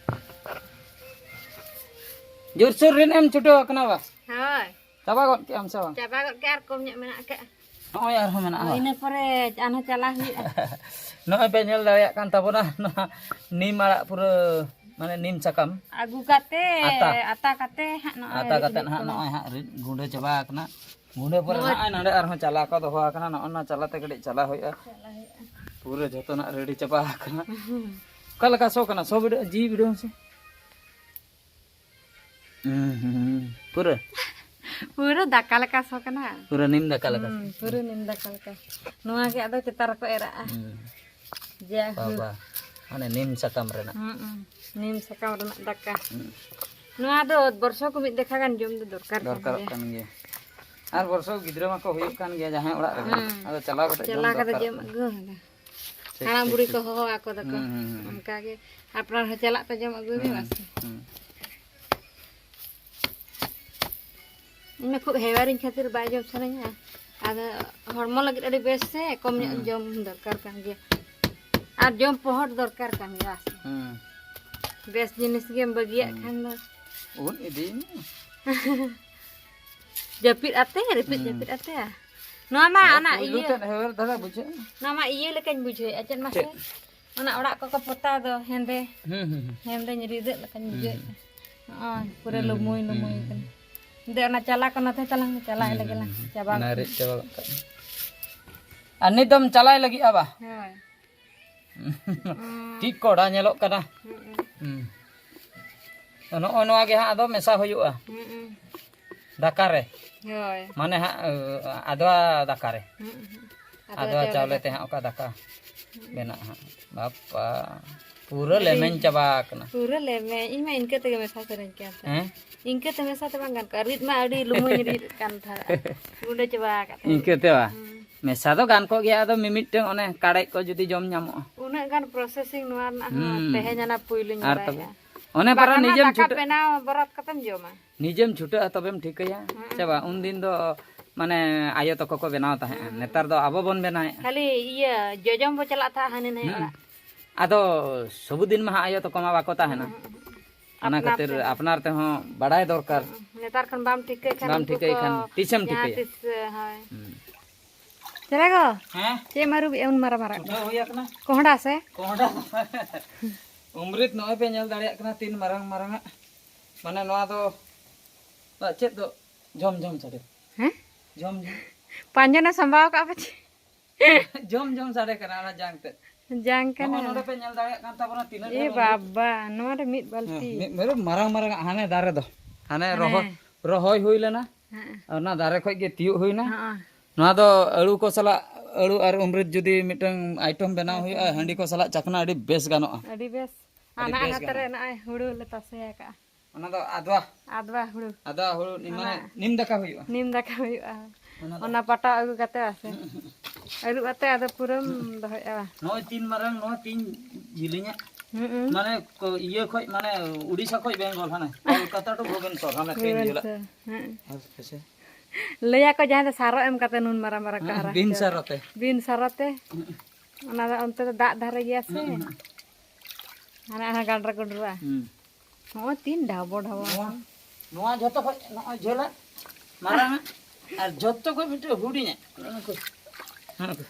ᱡᱳᱨᱥᱳᱨ ᱨᱤᱱ ᱮᱢ ᱪᱷᱩᱴᱟᱹᱣ ᱟᱠᱟᱱᱟ ᱵᱟ? ᱦᱳᱭ᱾ ᱪᱟᱵᱟ ᱜᱚᱫ ᱠᱮᱜ ᱟᱢ ᱥᱮ ᱵᱟᱝ? ᱪᱟᱵᱟ ᱜᱚᱫ ᱠᱮᱜᱼᱟ, ᱟᱨ ᱠᱚᱢ ᱧᱚᱜ ᱢᱮᱱᱟᱜ ᱟᱠᱟᱫᱼᱟ᱾ ᱱᱚᱜᱼᱚᱭ ᱟᱨᱦᱚᱸ ᱢᱮᱱᱟᱜᱼᱟ ᱦᱳᱭ, ᱵᱟ? ᱤᱱᱟᱹ ᱯᱚᱨᱮ ᱟᱨᱦᱚᱸ ᱪᱟᱞᱟᱜ ᱦᱩᱭᱩᱜᱼᱟ᱾ ᱱᱚᱜᱼᱚᱭ ᱯᱮ ᱧᱮᱞ ᱫᱟᱲᱮᱭᱟᱜ ᱠᱟᱱ ᱛᱟᱵᱚᱱᱟ, ᱱᱚᱣᱟ ᱱᱤᱢ ᱟᱲᱟᱜ ᱯᱩᱨᱟᱹ, ᱢᱟᱱᱮ ᱱᱤᱢ ᱥᱟᱠᱟᱢ᱾ ᱟᱹᱜᱩ ᱠᱟᱛᱮ, ᱟᱛᱟ᱾ ᱟᱛᱟ ᱠᱟᱛᱮ ᱦᱟᱸᱜ ᱱᱚᱜᱼᱚᱭ ᱟᱛᱟ ᱨᱤᱫ ᱠᱟᱛᱮ ᱦᱩᱭᱩᱜ ᱦᱟᱸᱜ ᱠᱟᱱᱟ᱾ ᱱᱚᱜᱼᱚᱭ ᱦᱟᱸᱜ ᱨᱤᱫ ᱜᱩᱸᱰᱟᱹ ᱪᱟᱵᱟ ᱟᱠᱟᱱᱟ᱾ ᱜᱩᱸᱰᱟᱹ ᱯᱚᱨᱮ ᱱᱚᱣᱟ ᱱᱚᱜᱼᱚᱭ ᱱᱚᱰᱮ ᱟᱨᱦᱚᱸ ᱪᱟᱞᱟ ᱠᱚ ᱫᱚᱦᱚ ᱟᱠᱟᱱᱟ, ᱱᱚᱜᱼᱚ ᱱᱟ ᱪᱟᱞᱟ ᱛᱮ ᱠᱟᱹᱴᱤᱡ ᱪᱟᱞᱟ ᱦᱩᱭᱩᱜᱼᱟ᱾ ᱪᱟᱞᱟᱜ ᱦᱩᱭᱩᱜᱼᱟ᱾ ᱯᱩᱨᱟᱹ ᱡᱷᱚᱛᱚᱱᱟᱜ ᱨᱮᱰᱤ ᱪᱟᱵᱟ ᱟᱠᱟᱱᱟ᱾ ᱦᱩᱸ᱾ ᱚᱠᱟ ᱞᱮᱠᱟ ᱥᱚ ᱠᱟᱱᱟ? ᱥᱚ ᱵᱤᱰᱟᱹᱣ, ᱡᱤ ᱵᱤᱰᱟᱹᱣ ᱢᱮᱥᱮ᱾ ᱦᱩᱸ, ᱦᱩᱸ, ᱦᱩᱸ᱾ ᱯᱩᱨᱟᱹ? ᱯᱩᱨᱟᱹ ᱫᱟᱠᱟ ᱞᱮᱠᱟ ᱥᱚ ᱠᱟᱱᱟ᱾ ᱯᱩᱨᱟᱹ ᱱᱤᱢ ᱫᱟᱠᱟ ᱞᱮᱠᱟ᱾ ᱦᱩᱸ, ᱯᱩᱨᱟᱹ ᱱᱤᱢ ᱫᱟᱠᱟ ᱞᱮᱠᱟ᱾ ᱱᱚᱣᱟ ᱜᱮ ᱟᱫᱚ ᱪᱮᱛᱟᱱ ᱨᱮᱠᱚ ᱮᱨᱟᱜᱼᱟ᱾ ᱦᱩᱸ᱾ ᱡᱟᱭᱦᱳᱠ᱾ ᱵᱟᱵᱟ, ᱢᱟᱱᱮ ᱱᱤᱢ ᱥᱟᱠᱟᱢ ᱨᱮᱱᱟᱜ᱾ ᱦᱩᱸ, ᱦᱩᱸ᱾ ᱱᱤᱢ ᱥᱟᱠᱟᱢ ᱨᱮᱱᱟᱜ ᱫᱟᱠᱟ᱾ ᱦᱩᱸ᱾ ᱱᱚᱣᱟ ᱫᱚ ᱵᱚᱨᱥᱚ ᱠᱚ ᱢᱤᱫ ᱫᱮᱠᱷᱟ ᱜᱟᱱ ᱡᱚᱢ ᱫᱚ ᱫᱚᱨᱠᱟᱨ ᱠᱟᱱ ᱫᱚᱨᱠᱟᱨᱚᱜ ᱜᱮᱭᱟ᱾ ᱠᱟᱱ ᱜᱮᱭᱟ᱾ ᱟᱨ ᱵᱚᱨᱥᱚ ᱜᱤᱫᱽᱨᱟᱹ ᱢᱟᱠᱚ ᱦᱩᱭᱩᱜ ᱠᱟᱱ ᱜᱮᱭᱟ ᱡᱟᱦᱟᱸᱭ ᱚᱲᱟᱜ ᱨᱮᱜᱮ᱾ ᱦᱩᱸ᱾ ᱟᱫᱚ ᱪᱟᱞᱟᱣ ᱠᱟᱛᱮ ᱡᱚᱢ ᱪᱟᱞᱟᱣ ᱠᱟᱛᱮ ᱫᱚᱨᱠᱟᱨᱚᱜ ᱡᱚᱢ ᱠᱟᱱᱟ᱾ ᱟᱹᱜᱩ᱾ ᱴᱷᱤᱠ, ᱦᱟᱲᱟᱢ ᱴᱷᱤᱠ, ᱵᱩᱲᱦᱤ ᱴᱷᱤᱠ᱾ ᱠᱚ ᱦᱚᱦᱚ ᱟᱠᱚ ᱫᱟᱠᱚ᱾ ᱦᱩᱸ, ᱦᱩᱸ, ᱦᱩᱸ᱾ ᱚᱱᱠᱟ ᱜᱮ ᱟᱯᱱᱟᱨ ᱦᱚᱸ ᱪᱟᱞᱟᱜ ᱯᱮ, ᱡᱚᱢ ᱟᱹᱜᱩᱭ ᱯᱮ, ᱦᱩᱸ, ᱵᱟᱥ᱾ ᱦᱩᱸ᱾ ᱤᱧ ᱢᱟ ᱠᱷᱩᱵ ᱦᱮᱣᱟᱨᱤᱧ ᱠᱷᱟᱹᱛᱤᱨ ᱵᱟᱭ ᱡᱚᱢ ᱥᱟᱱᱟᱧᱟ᱾ ᱟᱫᱚ ᱦᱚᱲᱢᱚ ᱞᱟᱹᱜᱤᱫ ᱟᱹᱰᱤ ᱵᱮᱥ ᱥᱮ, ᱠᱚᱢ ᱧᱚᱜ ᱦᱩᱸ᱾ ᱡᱚᱢ ᱫᱚᱨᱠᱟᱨ ᱠᱟᱱ ᱜᱮᱭᱟ᱾ ᱟᱨ ᱡᱚᱢ ᱯᱚᱦᱚᱴ ᱫᱚᱨᱠᱟᱨ ᱠᱟᱱ ᱜᱮᱭᱟ᱾ ᱦᱩᱸ᱾ ᱵᱮᱥ ᱡᱤᱱᱤᱥ ᱜᱮᱢ ᱵᱟᱹᱜᱤᱭᱟᱜ ᱠᱷᱟᱱ ᱫᱚ᱾ ᱩᱫ ᱤᱫᱤᱭ ᱢᱮ᱾ ᱡᱟᱹᱯᱤᱫ ᱟᱛᱮ, ᱨᱤᱯᱤᱫ ᱦᱩᱸ᱾ ᱡᱟᱹᱯᱤᱫ ᱟᱛᱮ᱾ ᱱᱚᱣᱟ ᱢᱟ ᱦᱮᱸ, ᱚᱱᱟ ᱯᱩᱭᱞᱩ ᱤᱭᱟᱹ, ᱛᱮᱫ ᱦᱮᱣᱮᱨ ᱫᱷᱟᱨᱟ ᱵᱩᱡᱷᱟᱹᱜᱼᱟ᱾ ᱱᱚᱣᱟ ᱢᱟ ᱤᱭᱟᱹ ᱞᱮᱠᱟᱧ ᱵᱩᱡᱷᱟᱹᱣᱮᱫᱼᱟ, ᱪᱮᱫ ᱢᱟᱥᱮ? ᱪᱮᱫ? ᱚᱱᱟ ᱚᱲᱟᱜ ᱠᱚᱠᱚ ᱯᱚᱛᱟᱣ ᱫᱚ ᱦᱮᱸᱫᱮ, ᱦᱩᱸ, ᱦᱩᱸ, ᱦᱩᱸ᱾ ᱦᱮᱸᱫᱮᱧ ᱨᱤᱫᱟᱹᱜ ᱞᱮᱠᱟᱧ ᱦᱩᱸ, ᱵᱩᱡᱷᱟᱹᱣᱮᱫᱼᱟ᱾ ᱦᱩᱸ᱾ ᱱᱚᱜᱼᱚᱭ ᱯᱩᱨᱟᱹ ᱦᱩᱸ, ᱞᱩᱢᱩᱭ ᱦᱩᱸ, ᱞᱩᱢᱩᱭ ᱦᱩᱸ᱾ ᱠᱟᱱᱟ᱾ ᱮᱱᱛᱮ ᱚᱱᱟ ᱪᱟᱞᱟ ᱠᱚ ᱱᱚᱛᱮ ᱛᱟᱞᱟᱝ ᱢᱮ, ᱪᱟᱞᱟᱜ ᱦᱩᱸ, ᱞᱟᱹᱜᱤᱫ ᱦᱩᱸ, ᱞᱟᱝ ᱦᱩᱸ᱾ ᱪᱟᱵᱟ ᱚᱱᱟ ᱜᱚᱫ ᱨᱤᱫ ᱠᱟᱜᱼᱟ᱾ ᱪᱟᱵᱟ ᱜᱚᱫ ᱠᱟᱜ ᱢᱮ᱾ ᱟᱨ ᱱᱤᱛ ᱫᱚᱢ ᱪᱟᱞᱟᱭ ᱞᱟᱹᱜᱤᱫᱼᱟ ᱵᱟ? ᱦᱳᱭ᱾ ᱪᱮᱫ ᱠᱚᱲᱟ ᱧᱮᱞᱚᱜ ᱠᱟᱱᱟ᱾ ᱦᱩᱸ, ᱦᱩᱸ᱾ ᱦᱩᱸ᱾ ᱱᱚᱜᱼᱚ ᱱᱚᱣᱟ ᱜᱮ ᱦᱟᱸᱜ ᱟᱫᱚ ᱢᱮᱥᱟ ᱦᱩᱭᱩᱜᱼᱟ᱾ ᱦᱩᱸ, ᱦᱩᱸ᱾ ᱫᱟᱠᱟ ᱨᱮ᱾ ᱦᱳᱭ᱾ ᱢᱟᱱᱮ ᱦᱟᱸᱜ, ᱟᱫᱽᱣᱟ ᱫᱟᱠᱟ ᱨᱮ᱾ ᱦᱩᱸ, ᱦᱩᱸ᱾ ᱟᱫᱽᱣᱟ ᱟᱫᱽᱣᱟ ᱪᱟᱣᱞᱮ ᱪᱟᱣᱞᱮ ᱛᱮ ᱫᱟᱠᱟ᱾ ᱦᱟᱸᱜ ᱚᱠᱟ ᱫᱟᱠᱟ ᱦᱩᱸ᱾ ᱵᱮᱱᱟᱜᱼᱟ ᱦᱟᱸᱜ᱾ ᱵᱟᱯᱟ, ᱯᱩᱨᱟᱹ ᱟᱹᱰᱤ ᱞᱮᱢᱮᱧ ᱪᱟᱵᱟ ᱟᱠᱟᱱᱟ᱾ ᱯᱩᱨᱟᱹ ᱞᱮᱢᱮᱧ᱾ ᱤᱧ ᱢᱟ ᱤᱱᱠᱟᱹ ᱛᱮᱜᱮ ᱢᱮᱥᱟ ᱥᱟᱹᱱᱟᱹᱧ ᱠᱟᱱ ᱛᱟᱦᱮᱸᱫ᱾ ᱦᱮᱸ? ᱤᱱᱠᱟᱹ ᱛᱮ ᱢᱮᱥᱟ ᱛᱮ ᱵᱟᱝ ᱜᱟᱱ ᱠᱚᱜᱼᱟ᱾ ᱨᱤᱫ ᱢᱟ ᱟᱹᱰᱤ ᱞᱩᱢᱟᱹᱧ ᱨᱤᱫ ᱠᱟᱱ ᱛᱟᱦᱮᱸᱫ᱾ ᱜᱩᱸᱰᱟᱹ ᱪᱟᱵᱟ ᱟᱠᱟᱫ ᱛᱟᱦᱮᱸᱫ᱾ ᱤᱱᱠᱟᱹ ᱛᱮ ᱵᱟ? ᱦᱩᱸ᱾ ᱢᱮᱥᱟ ᱫᱚ ᱜᱟᱱ ᱠᱚᱜ ᱜᱮᱭᱟ, ᱟᱫᱚ ᱢᱤᱢᱤᱫᱴᱟᱝ ᱚᱱᱮ ᱠᱟᱲᱮᱡ ᱠᱚ ᱡᱩᱫᱤ ᱡᱚᱢ ᱧᱟᱢᱚᱜᱼᱟ᱾ ᱩᱱᱟᱹᱜ ᱜᱟᱱ processing ᱱᱚᱣᱟ ᱨᱮᱱᱟᱜ ᱦᱚᱸ ᱦᱩᱸ᱾ ᱛᱮᱦᱮᱧ ᱚᱱᱟ ᱯᱩᱭᱞᱩᱧ ᱟᱨ ᱛᱚᱵᱮ? ᱵᱟᱲᱟᱭᱟ᱾ ᱚᱱᱮ ᱵᱟᱨᱟ ᱵᱟᱠᱷᱟᱱ ᱢᱟ ᱱᱤᱡᱮᱢ ᱫᱟᱠᱟ ᱪᱷᱩᱴᱟᱹᱜ ᱵᱮᱱᱟᱣ ᱵᱚᱨᱟᱛ ᱠᱟᱛᱮᱢ ᱡᱚᱢᱟ᱾ ᱱᱤᱡᱮᱢ ᱪᱷᱩᱴᱟᱹᱜᱼᱟ ᱛᱚᱵᱮᱢ ᱴᱷᱤᱠᱟᱹᱭᱟ, ᱦᱮᱸ᱾ ᱥᱮ ᱵᱟᱝ? ᱩᱱᱫᱤᱱ ᱫᱚ ᱢᱟᱱᱮ ᱟᱭᱳ ᱛᱟᱠᱚ ᱠᱚ ᱵᱮᱱᱟᱣ ᱛᱟᱦᱮᱸᱜᱼᱟ, ᱦᱮᱸ᱾ ᱱᱮᱛᱟᱨ ᱫᱚ ᱟᱵᱚ ᱵᱚᱱ ᱵᱮᱱᱟᱣᱮᱫᱼᱟ᱾ ᱠᱷᱟᱹᱞᱤ ᱤᱭᱟᱹ ᱡᱚᱡᱚᱢ ᱵᱚ ᱪᱟᱞᱟᱜ ᱛᱟᱦᱮᱸᱜ ᱦᱟᱹᱱᱤ ᱱᱟᱹᱭ ᱦᱩᱸ᱾ ᱚᱲᱟᱜ᱾ ᱟᱫᱚ ᱥᱚᱵᱩᱫᱤᱱ ᱢᱟ ᱦᱟᱸᱜ ᱟᱭᱳ ᱛᱟᱠᱚ ᱢᱟ ᱵᱟᱠᱚ ᱛᱟᱦᱮᱱᱟ᱾ ᱦᱩᱸ, ᱦᱩᱸ, ᱦᱩᱸ᱾ ᱚᱱᱟ ᱟᱯᱱᱟᱨ ᱠᱷᱟᱹᱛᱤᱨ ᱛᱮ᱾ ᱟᱯᱱᱟᱨ ᱛᱮᱦᱚᱸ ᱵᱟᱲᱟᱭ ᱫᱚᱨᱠᱟᱨ᱾ ᱦᱩᱸ, ᱱᱮᱛᱟᱨ ᱠᱷᱚᱱ ᱵᱟᱢ ᱴᱷᱤᱠᱟᱹᱭ ᱠᱷᱟᱱ ᱵᱟᱢ ᱩᱱᱠᱩ ᱴᱷᱤᱠᱟᱹᱭ ᱠᱚ ᱠᱷᱟᱱ ᱛᱤᱥᱮᱢ ᱡᱟᱦᱟᱸ ᱴᱷᱤᱠᱟᱹᱭᱟ? ᱛᱤᱥ, ᱦᱳᱭ᱾ ᱦᱩᱸ᱾ ᱪᱮᱞᱮ ᱜᱚ? ᱦᱮᱸ? ᱪᱮᱫ ᱮᱢ ᱟᱹᱨᱩᱵᱮᱜᱼᱟ ᱩᱱ ᱢᱟᱨᱟᱝ ᱢᱟᱨᱟᱝ ᱫᱚ? ᱪᱷᱩᱴᱟᱹᱣ ᱦᱩᱭ ᱟᱠᱟᱱᱟ᱾ ᱠᱚᱦᱰᱟ ᱥᱮ? ᱠᱚᱦᱰᱟ᱾ ᱩᱢᱨᱤᱛ ᱱᱚᱜᱼᱚᱭ ᱯᱮ ᱧᱮᱞ ᱫᱟᱲᱮᱭᱟᱜ ᱠᱟᱱᱟ ᱛᱤᱱ ᱢᱟᱨᱟᱝ ᱢᱟᱨᱟᱝ ᱟᱜ᱾ ᱢᱟᱱᱮ ᱱᱚᱣᱟ ᱫᱚ, ᱪᱮᱫ ᱫᱚ? ᱡᱷᱚᱢ ᱡᱷᱚᱢ ᱥᱟᱰᱮ᱾ ᱦᱮᱸ? ᱡᱷᱚᱢ ᱡᱷᱚᱢ᱾ ᱯᱟᱸᱡᱚᱱᱮ ᱥᱟᱢᱵᱟᱣ ᱠᱟᱜᱼᱟ ᱯᱟᱪᱮ? ᱡᱷᱚᱢ ᱡᱷᱚᱢ ᱥᱟᱰᱮ ᱠᱟᱱᱟ ᱚᱱᱟ ᱡᱟᱝ ᱛᱮᱫ᱾ ᱡᱟᱝ ᱱᱚᱜᱼᱚ ᱠᱟᱱᱟ᱾ ᱱᱚᱰᱮ ᱯᱮ ᱧᱮᱞ ᱫᱟᱲᱮᱭᱟᱜ ᱠᱟᱱ ᱛᱟᱵᱚᱱᱟ ᱛᱤᱱᱟᱹᱜ ᱮ ᱰᱷᱮᱨ ᱩᱢᱨᱤᱛ᱾ ᱵᱟᱵᱟ, ᱱᱚᱣᱟ ᱨᱮ ᱢᱤᱫ ᱵᱟᱹᱞᱛᱤ᱾ ᱦᱮᱸ, ᱢᱤᱫ ᱵᱟᱹᱞᱛᱤ ᱢᱟᱨᱟᱝ ᱢᱟᱨᱟᱝ ᱟᱜ ᱦᱟᱱᱮ ᱫᱟᱨᱮ ᱫᱚ᱾ ᱦᱟᱱᱮ ᱦᱟᱱᱮ᱾ ᱨᱚᱦᱚ-, ᱨᱚᱦᱚᱭ ᱦᱩᱭ ᱞᱮᱱᱟ᱾ ᱦᱮᱸ᱾ ᱚᱱᱟ ᱫᱟᱨᱮ ᱠᱷᱚᱡ ᱜᱮ ᱛᱤᱭᱳᱜ ᱦᱩᱭᱱᱟ᱾ ᱦᱚᱸᱜᱼᱚ᱾ ᱱᱚᱣᱟ ᱫᱚ ᱟᱹᱲᱩ ᱠᱚ ᱥᱟᱞᱟᱜ, ᱟᱹᱲᱩ ᱟᱨ ᱩᱢᱨᱤᱛ ᱡᱩᱫᱤ ᱢᱤᱫᱴᱟᱝ item ᱵᱮᱱᱟᱣ ᱦᱩᱭᱩᱜᱼᱟ, item᱾ ᱦᱟᱺᱰᱤ ᱠᱚ ᱥᱟᱞᱟᱜ ᱪᱟᱠᱷᱱᱟ ᱟᱹᱰᱤ ᱵᱮᱥ ᱜᱟᱱᱚᱜᱼᱟ᱾ ᱟᱹᱰᱤ ᱵᱮᱥ᱾ ᱟᱹᱰᱤ ᱟᱨ ᱱᱟᱜ ᱵᱮᱥ ᱱᱚᱛᱮ ᱨᱮ ᱜᱟᱱᱚᱜᱼᱟ᱾ ᱱᱚᱜᱼᱚᱭ ᱦᱩᱲᱩ ᱞᱮ ᱛᱟᱥᱮ ᱟᱠᱟᱜᱼᱟ᱾ ᱚᱱᱟ ᱫᱚ ᱟᱫᱽᱣᱟ᱾ ᱟᱫᱽᱣᱟ ᱦᱩᱲᱩ᱾ ᱟᱫᱽᱣᱟ ᱦᱩᱲᱩ ᱱᱤᱢ-, ᱚᱱᱟ ᱢᱟᱱᱮ ᱱᱤᱢ ᱫᱟᱠᱟ ᱦᱩᱭᱩᱜᱼᱟ᱾ ᱱᱤᱢ ᱫᱟᱠᱟ ᱦᱩᱭᱩᱜᱼᱟ᱾ ᱚᱱᱟ ᱫᱚ ᱚᱱᱟ ᱯᱟᱴᱟ ᱟᱹᱜᱩ ᱠᱟᱛᱮ ᱟᱥᱮ᱾ ᱦᱩᱸ, ᱦᱩᱸ, ᱦᱩᱸ᱾ ᱟᱹᱨᱩᱵ ᱟᱛᱮ ᱟᱫᱚ ᱯᱩᱨᱟᱹᱢ ᱦᱩᱸ᱾ ᱫᱚᱦᱚᱭᱮᱜᱼᱟ ᱵᱟᱝ? ᱱᱚᱜᱼᱚᱭ ᱛᱤᱱ ᱢᱟᱨᱟᱝ, ᱱᱚᱣᱟ ᱛᱤᱱ ᱡᱤᱞᱤᱧᱟᱜ᱾ ᱦᱩᱸ, ᱦᱩᱸ᱾ ᱢᱟᱱᱮ ᱠᱚ-, ᱤᱭᱟᱹ ᱠᱷᱚᱡ, ᱢᱟᱱᱮ ᱩᱲᱤᱥᱥᱟ ᱠᱷᱚᱡ ᱵᱮᱝᱜᱚᱞ, ᱦᱟᱱᱮ ᱠᱳᱞᱠᱟᱛᱟ to ᱵᱷᱩᱵᱚᱱᱮᱥᱚᱨ, ᱦᱟᱱᱮ ᱛᱤᱱ ᱡᱷᱟᱹᱞᱟᱜ᱾ ᱵᱷᱩᱵᱚᱱᱮᱥᱚᱨ, ᱦᱮᱸ᱾ ᱟᱨ ᱯᱮᱥᱮ? ᱞᱟᱹᱭᱟᱠᱚ ᱡᱟᱦᱟᱸᱭ ᱫᱚ ᱥᱟᱨᱚ ᱮᱢ ᱠᱟᱛᱮ ᱱᱩᱱ ᱢᱟᱨᱟᱝ ᱢᱟᱨᱟᱝ ᱠᱚ ᱦᱮᱸ, ᱦᱟᱨᱟ ᱵᱤᱱ ᱦᱚᱪᱚ ᱥᱟᱨᱚ ᱟᱠᱟᱫ᱾ ᱛᱮ᱾ ᱵᱤᱱ ᱥᱟᱨᱚ ᱛᱮ᱾ ᱦᱩᱸ᱾ ᱚᱱᱟ ᱫᱚ ᱚᱱᱛᱮ ᱫᱚ ᱫᱟᱜ ᱫᱷᱟᱨᱮ ᱜᱮᱭᱟ ᱥᱮ᱾ ᱦᱩᱸ, ᱦᱩᱸ᱾ ᱦᱟᱱᱟ ᱦᱟᱱᱟ ᱜᱟᱰᱨᱟ ᱜᱩᱰᱨᱟ᱾ ᱦᱩᱸ᱾ ᱱᱚᱜᱼᱚᱭ ᱛᱤᱱ ᱰᱷᱟᱵᱚ ᱰᱷᱟᱵᱚ᱾ ᱱᱚᱣᱟ, ᱱᱚᱣᱟ ᱡᱷᱚᱛᱚ ᱠᱷᱚᱡ ᱱᱚᱜᱼᱚᱭ ᱡᱷᱟᱹᱞᱟ, ᱢᱟᱨᱟᱝᱟ, ᱟᱨ ᱡᱷᱚᱛᱚ ᱠᱷᱚᱡ ᱢᱤᱫᱴᱮᱡ ᱦᱩᱰᱤᱧᱟ᱾ ᱱᱚᱜᱼᱚ ᱱᱩᱠᱩ᱾ ᱱᱚᱜᱼᱚ ᱱᱩᱠᱩ᱾